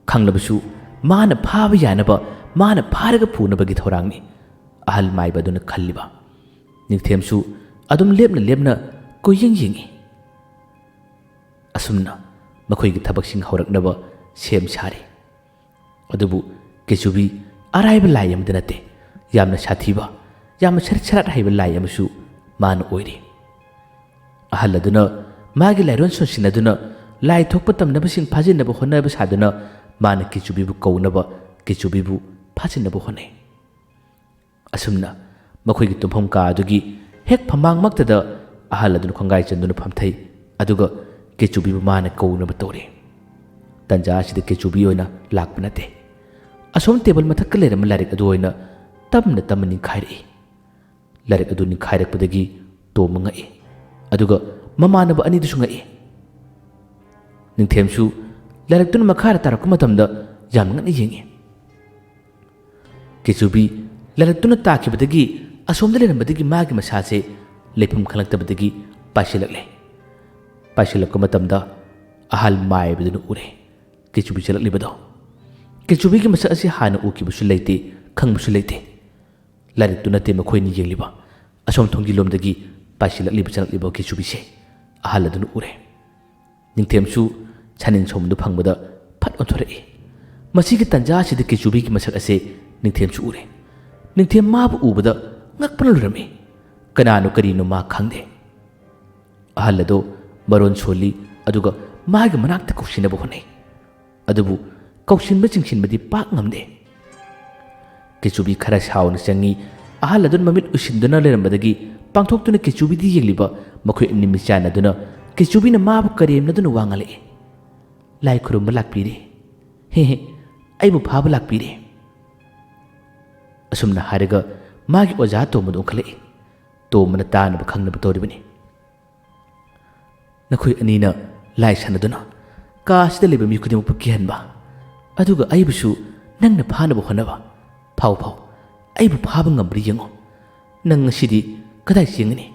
ꯈꯪꯂꯕꯁꯨ ꯃꯥꯅ ꯐꯥꯕ ꯌꯥꯅꯕ, ꯃꯥꯅ ꯐꯥꯔꯒ ꯄꯨꯅꯕꯒꯤ ꯊꯧꯔꯥꯡꯅꯤ ꯑꯍꯜ ꯃꯥꯏꯕ ꯑꯗꯨꯅ ꯈꯜꯂꯤꯕ꯫ ꯅꯤꯡꯊꯦꯝꯁꯨ ꯑꯗꯨꯝ ꯂꯦꯞꯅ ꯂꯦꯞꯅ ꯀꯣꯏꯌꯦꯡ ꯌꯦꯡꯉꯤ꯫ ꯑꯁꯨꯝꯅ ꯃꯈꯣꯏꯒꯤ ꯊꯕꯛꯁꯤꯡ ꯍꯧꯔꯛꯅꯕ ꯁꯦꯝ ꯁꯥꯔꯤ꯫ ꯑꯗꯨꯕꯨ ꯀꯦꯆꯨꯕꯤ ꯑꯔꯥꯏꯕ ꯂꯥꯏ ꯑꯃꯗꯤ ꯅꯠꯇꯦ꯫ ꯌꯥꯝꯅ ꯁꯥꯊꯤꯕ, ꯌꯥꯝꯅ ꯁꯔꯤꯠ ꯁꯔꯥꯠ ꯍꯩꯕ ꯂꯥꯏ ꯑꯃꯁꯨ ꯃꯥꯅ ꯑꯣꯏꯔꯤ꯫ ꯑꯍꯜ ꯑꯗꯨꯅ ꯃꯥꯒꯤ ꯂꯥꯏꯔꯣꯟ ꯁꯣꯟꯁꯤꯟꯅꯗꯨꯅ ꯂꯥꯏ ꯊꯣꯛꯄ ꯇꯝꯅꯕꯁꯤꯡ ꯐꯥꯖꯤꯟꯅꯕ ꯍꯣꯠꯅꯕ ꯁꯥꯗꯨꯅ ꯃꯥꯅ ꯀꯦꯆꯨꯕꯤꯕꯨ ꯀꯧꯅꯕ, ꯀꯦꯆꯨꯕꯤꯕꯨ ꯐꯥꯖꯤꯟꯅꯕ ꯍꯣꯠꯅꯩ꯫ ꯑꯁꯨꯝꯅ ꯃꯈꯣꯏꯒꯤ ꯇꯨꯝꯐꯝ ꯀꯥ ꯑꯗꯨꯒꯤ ꯍꯦꯛ ꯐꯝꯃꯥꯡꯃꯛꯇꯗ ꯑꯍꯜ ꯑꯗꯨꯅ ꯈꯣꯡꯒꯥꯏ ꯆꯟꯗꯨꯅ ꯐꯝꯊꯩ꯫ ꯑꯗꯨꯒ ꯀꯦꯆꯨꯕꯤꯕꯨ ꯃꯥꯅ ꯀꯧꯅꯕ ꯇꯧꯔꯤ꯫ ꯇꯟꯖꯥ ꯑꯁꯤꯗ ꯀꯦꯆꯨꯕꯤ ꯑꯣꯏꯅ ꯂꯥꯛꯄ ꯅꯠꯇꯦ꯫ ꯑꯁꯣꯝ ꯇꯦꯕꯜ ꯃꯊꯛꯇ ꯂꯩꯔꯝꯕ ꯂꯥꯏꯔꯤꯛ ꯑꯗꯨ ꯑꯣꯏꯅ ꯇꯞꯅ ꯇꯞꯅ ꯅꯤꯡꯈꯥꯏꯔꯛꯏ꯫ ꯂꯥꯏꯔꯤꯛ ꯑꯗꯨ ꯅꯤꯡꯈꯥꯏꯔꯛꯄꯗꯒꯤ ꯇꯣꯝꯕ ꯉꯛꯏ꯫ ꯑꯗꯨꯒ ꯃꯃꯥꯟꯅꯕ ꯑꯅꯤꯗꯨꯁꯨ ꯉꯛꯏ꯫ ꯅꯤꯡꯊꯦꯝꯁꯨ ꯂꯥꯏꯔꯤꯛꯇꯨꯅ ꯃꯈꯥꯗ ꯇꯥꯔꯛꯄ ꯃꯇꯝꯗ ꯌꯥꯝ ꯉꯛꯅ ꯌꯦꯡꯏ꯫ ꯀꯦꯆꯨꯕꯤ ꯂꯥꯏꯔꯤꯛꯇꯨꯅ ꯇꯥꯈꯤꯕꯗꯒꯤ ꯑꯁꯣꯝꯗ ꯂꯩꯔꯝꯕꯗꯒꯤ ꯃꯥꯒꯤ ꯃꯁꯥꯁꯦ ꯂꯩꯐꯝ ꯈꯪꯂꯛꯇꯕꯗꯒꯤ ꯄꯥꯏꯁꯤꯜꯂꯛꯂꯦ꯫ ꯄꯥꯏꯁꯤꯜꯂꯛꯄ ꯃꯇꯝꯗ ꯑꯍꯜ ꯃꯥꯏꯕꯗꯨꯅ ꯎꯔꯦ ꯀꯦꯆꯨꯕꯤ ꯆꯠꯂꯛꯂꯤꯕꯗꯣ꯫ ꯀꯦꯆꯨꯕꯤꯒꯤ ꯃꯁꯛ ꯑꯁꯤ ꯍꯥꯟꯅ ꯎꯈꯤꯕꯁꯨ ꯂꯩꯇꯦ, ꯈꯪꯕꯁꯨ ꯂꯩꯇꯦ꯫ ꯂꯥꯏꯔꯤꯛꯇꯨ ꯅꯠꯇꯦ ꯃꯈꯣꯏꯅ ꯌꯦꯡꯂꯤꯕ꯫ ꯑꯁꯣꯝ ꯊꯣꯡꯒꯤ ꯂꯣꯝꯗꯒꯤ ꯄꯥꯏꯁꯤꯜꯂꯛꯂꯤꯕ ꯆꯪꯂꯛꯂꯤꯕ ꯀꯦꯆꯨꯕꯤꯁꯦ ꯑꯍꯜ ꯑꯗꯨꯅ ꯎꯔꯦ꯫ ꯅꯤꯡꯊꯦꯝꯁꯨ ꯁꯥꯅꯤꯟ ꯁꯣꯝꯗꯨ ꯐꯪꯕꯗ ꯐꯠ ꯑꯣꯟꯊꯣꯔꯛꯏ꯫ ꯃꯁꯤꯒꯤ ꯇꯟꯖꯥ ꯑꯁꯤꯗ ꯀꯦꯆꯨꯕꯤꯒꯤ ꯃꯁꯛ ꯑꯁꯦ ꯅꯤꯡꯊꯦꯝꯁꯨ ꯎꯔꯦ꯫ ꯅꯤꯡꯊꯦꯝ ꯃꯥꯕꯨ ꯎꯕꯗ ꯉꯛꯄꯅ ꯂꯣꯏꯔꯝꯃꯤ꯫ ꯀꯅꯥꯅꯣ ꯀꯔꯤꯅꯣ ꯃꯥ ꯈꯪꯗꯦ꯫ ꯑꯍꯜ ꯑꯗꯣ ꯃꯔꯣꯟ ꯁꯣꯜꯂꯤ, ꯑꯗꯨꯒ ꯃꯥꯒꯤ ꯃꯅꯥꯛꯇ ꯀꯧꯁꯤꯟꯅꯕ ꯍꯣꯠꯅꯩ꯫ ꯑꯗꯨꯕꯨ ꯀꯧꯁꯤꯟꯕ ꯆꯤꯡꯁꯤꯟꯕꯗꯤ ꯄꯥꯛ ꯉꯝꯗꯦ꯫ ꯀꯦꯆꯨꯕꯤ ꯈꯔ ꯁꯥꯎꯅ ꯆꯪꯉꯤ꯫ ꯑꯍꯜ ꯑꯗꯨꯅ ꯃꯃꯤꯠ ꯎꯏꯁꯤꯟꯗꯨꯅ ꯂꯩꯔꯝꯕꯗꯒꯤ ꯄꯥꯡꯊꯣꯛꯇꯨꯅ ꯀꯦꯆꯨꯕꯤꯗ ꯌꯦꯡꯂꯤꯕ ꯃꯈꯣꯏ ꯑꯅꯤ ꯃꯤꯠꯆꯥꯟꯅꯗꯨꯅ ꯀꯦꯆꯨꯕꯤꯅ ꯃꯥꯕꯨ ꯀꯔꯦꯝꯅꯗꯨꯅ ꯋꯥ ꯉꯥꯡꯂꯛꯏ꯫ "ꯂꯥꯏ ꯈꯨꯔꯨꯝꯕ ꯂꯥꯛꯄꯤꯔꯦ꯫ ꯍꯦ ꯍꯦ, ꯑꯩꯕꯨ ꯐꯥꯕ ꯂꯥꯛꯄꯤꯔꯦ"꯫ ꯑꯁꯨꯝꯅ ꯍꯥꯏꯔꯒ ꯃꯥꯒꯤ ꯑꯣꯖꯥ ꯇꯣꯝꯕꯗ ꯑꯣꯟꯈꯠꯂꯛꯏ꯫ ꯇꯣꯝꯕꯅ ꯇꯥꯅꯕ ꯈꯪꯅꯕ ꯇꯧꯔꯤꯕꯅꯤ꯫ "ꯅꯈꯣꯏ ꯑꯅꯤꯅ ꯂꯥꯏ ꯁꯥꯟꯅꯗꯨꯅ ꯀꯥ ꯑꯁꯤꯗ ꯂꯩꯕ ꯃꯤ ꯈꯨꯗꯤꯡꯃꯛꯄꯨ ꯀꯤꯍꯟꯕ, ꯑꯗꯨꯒ ꯑꯩꯕꯨꯁꯨ ꯅꯪꯅ ꯐꯥꯅꯕ ꯍꯣꯠꯅꯕ꯫ ꯐꯥꯎ ꯐꯥꯎ, ꯑꯩꯕꯨ ꯐꯥꯕ ꯉꯝꯕ꯭ꯔꯥ ꯌꯦꯡꯉꯨ꯫ ꯅꯪ ꯉꯁꯤꯗꯤ ꯀꯗꯥꯏ ꯆꯦꯟꯒꯅꯤ?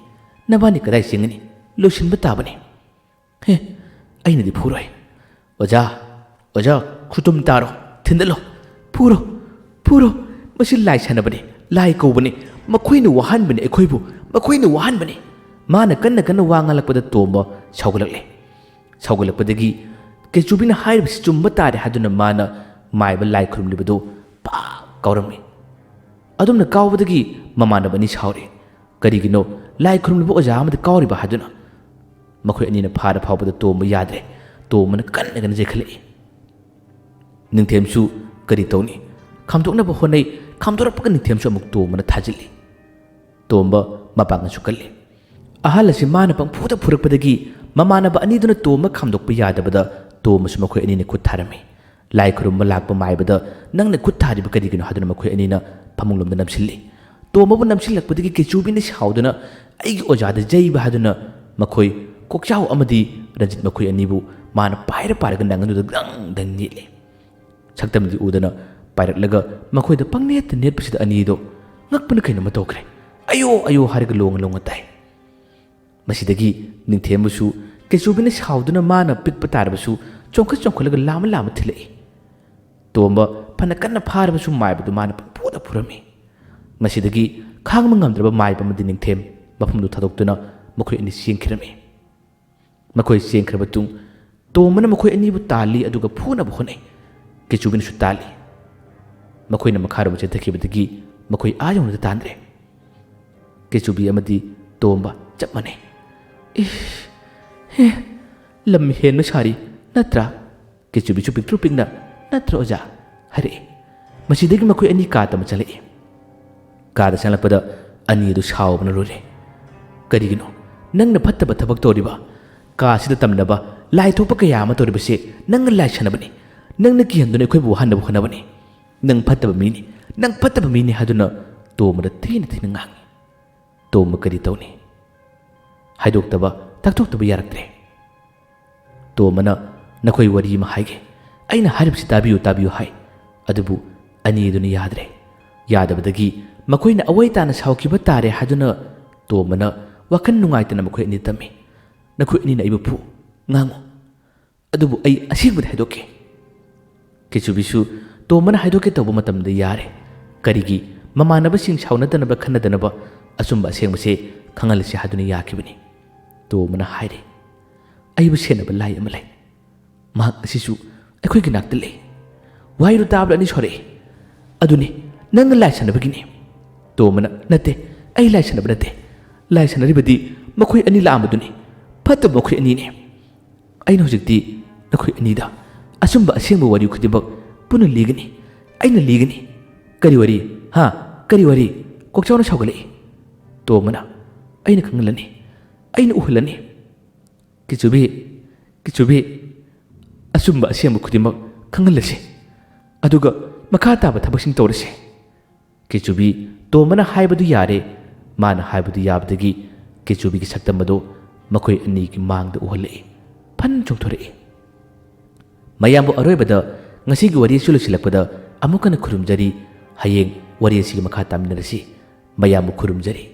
ꯅꯕꯥꯅꯤ ꯀꯗꯥꯏ ꯆꯦꯟꯒꯅꯤ? ꯂꯣꯏꯁꯤꯟꯕ ꯇꯥꯕꯅꯤ"꯫ "ꯍꯦ, ꯑꯩꯅꯗꯤ ꯐꯨꯔꯣꯏ꯫ ꯑꯣꯖꯥ, ꯑꯣꯖꯥ, ꯈꯨꯇꯨꯝ ꯇꯥꯔꯣ, ꯊꯤꯟꯗꯠꯂꯣ, ꯐꯨꯔꯣ, ꯐꯨꯔꯣ꯫ ꯃꯁꯤ ꯂꯥꯏ ꯁꯥꯟꯅꯕꯅꯤ, ꯂꯥꯏ ꯀꯧꯕꯅꯤ꯫ ꯃꯈꯣꯏꯅ ꯋꯥꯍꯟꯕꯅꯤ ꯑꯩꯈꯣꯏꯕꯨ, ꯃꯈꯣꯏꯅ ꯋꯥꯍꯟꯕꯅꯤ"꯫ ꯃꯥꯅ ꯀꯟꯅ ꯀꯟꯅ ꯋꯥ ꯉꯥꯡꯂꯛꯄꯗ ꯇꯣꯝꯕ ꯁꯥꯎꯒꯠꯂꯛꯂꯦ꯫ ꯁꯥꯎꯒꯠꯂꯛꯄꯗꯒꯤ ꯀꯦꯆꯨꯕꯤꯅ ꯍꯥꯏꯔꯤꯕꯁꯤ ꯆꯨꯝꯕ ꯇꯥꯔꯦ ꯍꯥꯏꯗꯨꯅ ꯃꯥꯅ ꯃꯥꯏꯕ ꯂꯥꯏ ꯈꯨꯔꯨꯝꯂꯤꯕꯗꯨ ꯄꯥꯛ ꯀꯥꯎꯔꯝꯃꯤ꯫ ꯑꯗꯨꯝꯅ ꯀꯥꯎꯕꯗꯒꯤ ꯃꯃꯥꯟꯅꯕ ꯑꯅꯤ ꯁꯥꯎꯔꯛꯏ꯫ ꯀꯔꯤꯒꯤꯅꯣ ꯂꯥꯏ ꯈꯨꯔꯨꯝꯂꯤꯕ ꯑꯣꯖꯥ ꯑꯃꯗ ꯀꯥꯎꯔꯤꯕ ꯍꯥꯏꯗꯨꯅ꯫ ꯃꯈꯣꯏ ꯑꯅꯤꯅ ꯐꯥꯔ ꯐꯥꯎꯕꯗ ꯇꯣꯝꯕ ꯌꯥꯗ꯭ꯔꯦ꯫ ꯇꯣꯝꯕꯅ ꯀꯟꯅ ꯀꯟꯅ ꯆꯦꯟꯈꯠꯂꯛꯏ꯫ ꯅꯤꯡꯊꯦꯝꯁꯨ ꯀꯔꯤ ꯇꯧꯅꯤ? ꯈꯥꯝꯗꯣꯛꯅꯕ ꯍꯣꯠꯅꯩ꯫ ꯈꯥꯝꯗꯣꯔꯛꯄꯒ ꯅꯤꯡꯊꯦꯝꯁꯨ ꯑꯃꯨꯛ ꯇꯣꯝꯕꯅ ꯊꯥꯖꯤꯜꯂꯤ꯫ ꯇꯣꯝꯕ ꯃꯄꯥꯡꯒꯜꯁꯨ ꯀꯜꯂꯤ꯫ ꯑꯍꯜ ꯑꯁꯤ ꯃꯥꯅ ꯄꯪꯐꯨꯗ ꯐꯨꯔꯛꯄꯗꯒꯤ ꯃꯃꯥꯟꯅꯕ ꯑꯅꯤꯗꯨꯅ ꯇꯣꯝꯕ ꯈꯥꯝꯗꯣꯛꯄ ꯌꯥꯗꯕꯗ ꯇꯣꯝꯕꯁꯨ ꯃꯈꯣꯏ ꯑꯅꯤꯅ ꯈꯨꯠ ꯊꯥꯔꯝꯃꯤ꯫ "ꯂꯥꯏ ꯈꯨꯔꯨꯝꯕ ꯂꯥꯛꯄ ꯃꯥꯏꯕꯗ ꯅꯪꯅ ꯈꯨꯠ ꯊꯥꯔꯤꯕ ꯀꯔꯤꯒꯤꯅꯣ?" ꯍꯥꯏꯗꯨꯅ ꯃꯈꯣꯏ ꯑꯅꯤꯅ ꯐꯃꯨꯡꯂꯣꯝꯗ ꯅꯝꯁꯤꯜꯂꯤ꯫ ꯇꯣꯝꯕꯕꯨ ꯅꯝꯁꯤꯜꯂꯛꯄꯗꯒꯤ ꯀꯦꯆꯨꯕꯤꯅ ꯁꯥꯎꯗꯨꯅ ꯑꯩꯒꯤ ꯑꯣꯖꯥꯗ ꯌꯩꯕ ꯍꯥꯏꯗꯨꯅ ꯃꯈꯣꯏ ꯀꯣꯛꯆꯥꯎ ꯑꯃꯗꯤ ꯔꯟꯖꯤꯠ ꯃꯈꯣꯏ ꯑꯅꯤꯕꯨ ꯃꯥꯅ ꯄꯥꯏꯔ ꯄꯥꯏꯔꯒ ꯅꯪꯒꯟꯗꯨꯗ ꯗꯪ ꯗꯪ ꯅꯦꯠꯂꯤ꯫ ꯁꯛꯇꯝꯗꯤ ꯎꯗꯅ ꯄꯥꯏꯔꯛꯂꯒ ꯃꯈꯣꯏꯗ ꯄꯪꯅꯦꯠꯇ ꯅꯦꯠꯄꯁꯤꯗ ꯑꯅꯤꯗꯣ ꯉꯛꯄꯅ ꯀꯩꯅꯣꯝꯃ ꯇꯧꯈ꯭ꯔꯦ꯫ "ꯑꯌꯣ, ꯑꯌꯣ" ꯍꯥꯏꯔꯒ ꯂꯣꯡꯉ ꯂꯣꯡꯉ ꯇꯥꯏ꯫ ꯃꯁꯤꯗꯒꯤ ꯅꯤꯡꯊꯦꯝꯕꯨꯁꯨ ꯀꯦꯆꯨꯕꯤꯅ ꯁꯥꯎꯗꯨꯅ ꯃꯥꯅ ꯄꯤꯛꯄ ꯇꯥꯔꯕꯁꯨ ꯆꯣꯡꯈꯠ ꯆꯣꯡꯈꯠꯂꯒ ꯂꯥꯝꯃ ꯂꯥꯝꯃ ꯊꯤꯜꯂꯛꯏ꯫ ꯇꯣꯝꯕ ꯐꯅ ꯀꯟꯅ ꯐꯥꯔꯕꯁꯨ ꯃꯥꯏꯕꯗꯨ ꯃꯥꯅ ꯄꯪꯐꯨꯗ ꯐꯨꯔꯝꯃꯤ꯫ ꯃꯁꯤꯗꯒꯤ ꯈꯥꯡꯕ ꯉꯝꯗ꯭ꯔꯕ ꯃꯥꯏꯕ ꯑꯃꯗꯤ ꯅꯤꯡꯊꯦꯝ ꯃꯐꯝꯗꯨ ꯊꯥꯗꯣꯛꯇꯨꯅ ꯃꯈꯣꯏ ꯑꯅꯤ ꯆꯦꯟꯈꯤꯔꯝꯃꯤ꯫ ꯃꯈꯣꯏ ꯆꯦꯟꯈ꯭ꯔꯕ ꯇꯨꯡ ꯇꯣꯝꯕꯅ ꯃꯈꯣꯏ ꯑꯅꯤꯕꯨ ꯇꯥꯜꯂꯤ, ꯑꯗꯨꯒ ꯐꯨꯅꯕ ꯍꯣꯠꯅꯩ꯫ ꯀꯦꯆꯨꯕꯤꯅꯁꯨ ꯇꯥꯜꯂꯤ꯫ ꯃꯈꯣꯏꯅ ꯃꯈꯥꯔꯣꯝ ꯆꯦꯟꯊꯈꯤꯕꯗꯒꯤ ꯃꯈꯣꯏ ꯑꯥ ꯌꯧꯅꯗꯤ ꯇꯥꯟꯗ꯭ꯔꯦ꯫ ꯀꯦꯆꯨꯕꯤ ꯑꯃꯗꯤ ꯇꯣꯝꯕ ꯆꯞ ꯃꯥꯟꯅꯩ꯫ "ꯏꯁ, ꯍꯦ, ꯂꯝ ꯍꯦꯟꯕ ꯁꯥꯔꯤ ꯅꯠꯇ꯭ꯔꯥ?" ꯀꯦꯆꯨꯕꯤꯁꯨ ꯄꯤꯛꯇ꯭ꯔꯨ ꯄꯤꯛꯅ, "ꯅꯠꯇ꯭ꯔꯣ ꯑꯣꯖꯥ?" ꯍꯥꯏꯔꯛꯏ꯫ ꯃꯁꯤꯗꯒꯤ ꯃꯈꯣꯏ ꯑꯅꯤ ꯀꯥ ꯇꯝꯕ ꯆꯪꯂꯛꯏ꯫ ꯀꯥꯗ ꯆꯪꯂꯛꯄꯗ ꯑꯅꯤ ꯑꯗꯨ ꯁꯥꯎꯕꯅ ꯂꯣꯏꯔꯦ꯫ "ꯀꯔꯤꯒꯤꯅꯣ ꯅꯪꯅ ꯐꯠꯇꯕ ꯊꯕꯛ ꯇꯧꯔꯤꯕ? ꯀꯥꯁꯤꯗ ꯇꯝꯅꯕ ꯂꯥꯏ ꯊꯣꯛꯄ ꯀꯌꯥ ꯑꯃ ꯇꯧꯔꯤꯕꯁꯦ ꯅꯪꯅ ꯂꯥꯏꯁꯟꯅꯕꯅꯤ꯫ ꯅꯪꯅ ꯀꯤꯍꯟꯗꯨꯅ ꯑꯩꯈꯣꯏꯕꯨ ꯋꯥꯍꯟꯅꯕ ꯍꯣꯠꯅꯕꯅꯤ꯫ ꯅꯪ ꯐꯠꯇꯕ ꯃꯤꯅꯤ, ꯅꯪ ꯐꯠꯇꯕ ꯃꯤꯅꯤ" ꯍꯥꯏꯗꯨꯅ ꯇꯣꯝꯕꯗ ꯊꯤꯅ ꯊꯤꯅ ꯉꯥꯡꯉꯤ꯫ ꯇꯣꯝꯕ ꯀꯔꯤ ꯇꯧꯅꯤ? ꯍꯥꯏꯗꯣꯛꯇꯕ, ꯇꯥꯛꯊꯣꯛꯇꯕ ꯌꯥꯔꯛꯇ꯭ꯔꯦ꯫ ꯇꯣꯝꯕꯅ, "ꯅꯈꯣꯏ ꯋꯥꯔꯤ ꯑꯃ ꯍꯥꯏꯒꯦ, ꯑꯩꯅ ꯍꯥꯏꯔꯤꯕꯁꯤ ꯇꯥꯕꯤꯌꯨ, ꯇꯥꯕꯤꯌꯨ" ꯍꯥꯏ꯫ ꯑꯗꯨꯕꯨ ꯑꯅꯤ ꯑꯗꯨꯅ ꯌꯥꯗ꯭ꯔꯦ꯫ ꯌꯥꯗꯕꯗꯒꯤ ꯃꯈꯣꯏꯅ ꯑꯋꯥꯏ ꯇꯥꯅ ꯁꯥꯎꯈꯤꯕ ꯇꯥꯔꯦ ꯍꯥꯏꯗꯨꯅ ꯇꯣꯝꯕꯅ ꯋꯥꯈꯜ ꯅꯨꯡꯉꯥꯏꯇꯅ ꯃꯈꯣꯏ ꯑꯅꯤ ꯇꯝꯃꯤ꯫ "ꯅꯈꯣꯏ ꯑꯅꯤꯅ ꯑꯩꯕꯨ ꯐꯨ, ꯉꯥꯡꯉꯨ, ꯑꯗꯨꯕꯨ ꯑꯩ ꯑꯁꯦꯡꯕꯗꯤ ꯍꯥꯏꯗꯣꯛꯀꯦ"꯫ ꯀꯦꯆꯨꯕꯤꯁꯨ ꯇꯣꯝꯕꯅ ꯍꯥꯏꯗꯣꯛꯀꯦ ꯇꯧꯕ ꯃꯇꯝꯗ ꯌꯥꯔꯦ꯫ ꯀꯔꯤꯒꯤ? ꯃꯃꯥꯟꯅꯕꯁꯤꯡ ꯁꯥꯎꯅꯗꯅꯕ ꯈꯟꯅꯗꯅꯕ ꯑꯆꯨꯝꯕ ꯑꯁꯦꯡꯕꯁꯦ ꯈꯪꯍꯜꯂꯁꯤ ꯍꯥꯏꯗꯨꯅ ꯌꯥꯈꯤꯕꯅꯤ꯫ ꯇꯣꯝꯕꯅ ꯍꯥꯏꯔꯦ, "ꯑꯩꯕꯨ ꯁꯦꯟꯅꯕ ꯂꯥꯏ ꯑꯃ ꯂꯩ꯫ ꯃꯍꯥꯛ ꯑꯁꯤꯁꯨ ꯑꯩꯈꯣꯏꯒꯤ ꯅꯥꯛꯇ ꯂꯩ"꯫ ꯋꯥꯍꯩꯗꯨ ꯇꯥꯕꯗ ꯑꯅꯤ ꯁꯥꯎꯔꯛꯏ꯫ "ꯑꯗꯨꯅꯤ, ꯅꯪꯅ ꯂꯥꯏ ꯁꯥꯟꯅꯕꯒꯤꯅꯤ"꯫ ꯇꯣꯝꯕꯅ, "ꯅꯠꯇꯦ, ꯑꯩ ꯂꯥꯏ ꯁꯥꯟꯅꯕ ꯅꯠꯇꯦ꯫ ꯂꯥꯏ ꯁꯥꯟꯅꯔꯤꯕꯗꯤ ꯃꯈꯣꯏ ꯑꯅꯤ ꯂꯥꯛꯑꯝꯕꯗꯨꯅꯤ꯫ ꯐꯠꯇꯕ ꯃꯈꯣꯏ ꯑꯅꯤꯅꯤ꯫ ꯑꯩꯅ ꯍꯧꯖꯤꯛꯇꯤ ꯅꯈꯣꯏ ꯑꯅꯤꯗ ꯑꯆꯨꯝꯕ ꯑꯁꯦꯡꯕ ꯋꯥꯔꯤ ꯈꯨꯗꯤꯡꯃꯛ ꯄꯨꯟꯅ ꯂꯤꯒꯅꯤ꯫ ꯑꯩꯅ ꯂꯤꯒꯅꯤ"꯫ "ꯀꯔꯤ ꯋꯥꯔꯤ? ꯍꯥ? ꯀꯔꯤ ꯋꯥꯔꯤ?" ꯀꯣꯛꯆꯥꯎꯅ ꯁꯥꯎꯒꯠꯂꯛꯏ꯫ ꯇꯣꯝꯕꯅ, "ꯑꯩꯅ ꯈꯪꯍꯜꯂꯅꯤ꯫ ꯑꯩꯅ ꯎꯍꯜꯂꯅꯤ"꯫ "ꯀꯤꯆꯨꯕꯤ, ꯀꯤꯆꯨꯕꯤ, ꯑꯆꯨꯝꯕ ꯑꯁꯦꯡꯕ ꯈꯨꯗꯤꯡꯃꯛ ꯈꯪꯍꯜꯂꯁꯤ꯫ ꯑꯗꯨꯒ ꯃꯈꯥ ꯇꯥꯕ ꯊꯕꯛꯁꯤꯡ ꯇꯧꯔꯁꯤ"꯫ ꯀꯦꯆꯨꯕꯤ ꯇꯣꯝꯕꯅ ꯍꯥꯏꯕꯗꯨ ꯌꯥꯔꯦ꯫ ꯃꯥꯅ ꯍꯥꯏꯕꯗꯨ ꯌꯥꯕꯗꯒꯤ ꯀꯦꯆꯨꯕꯤꯒꯤ ꯁꯛꯇꯝ ꯑꯗꯨ ꯃꯈꯣꯏ ꯑꯅꯤꯒꯤ ꯃꯥꯡꯗ ꯎꯍꯜꯂꯛꯏ꯫ ꯐꯟ ꯆꯣꯡꯊꯣꯔꯛꯏ꯫ ꯃꯌꯥꯝꯕꯨ ꯑꯔꯣꯏꯕꯗ ꯉꯁꯤꯒꯤ ꯋꯥꯔꯤ ꯑꯁꯤ ꯂꯣꯏꯁꯤꯜꯂꯛꯄꯗ ꯑꯃꯨꯛ ꯍꯟꯅ ꯈꯨꯔꯨꯝꯖꯔꯤ꯫ ꯍꯌꯦꯡ ꯋꯥꯔꯤ ꯑꯁꯤꯒꯤ ꯃꯈꯥ ꯇꯥꯃꯤꯟꯅꯔꯁꯤ꯫ ꯃꯌꯥꯝꯕꯨ ꯈꯨꯔꯨꯝꯖꯔꯤ꯫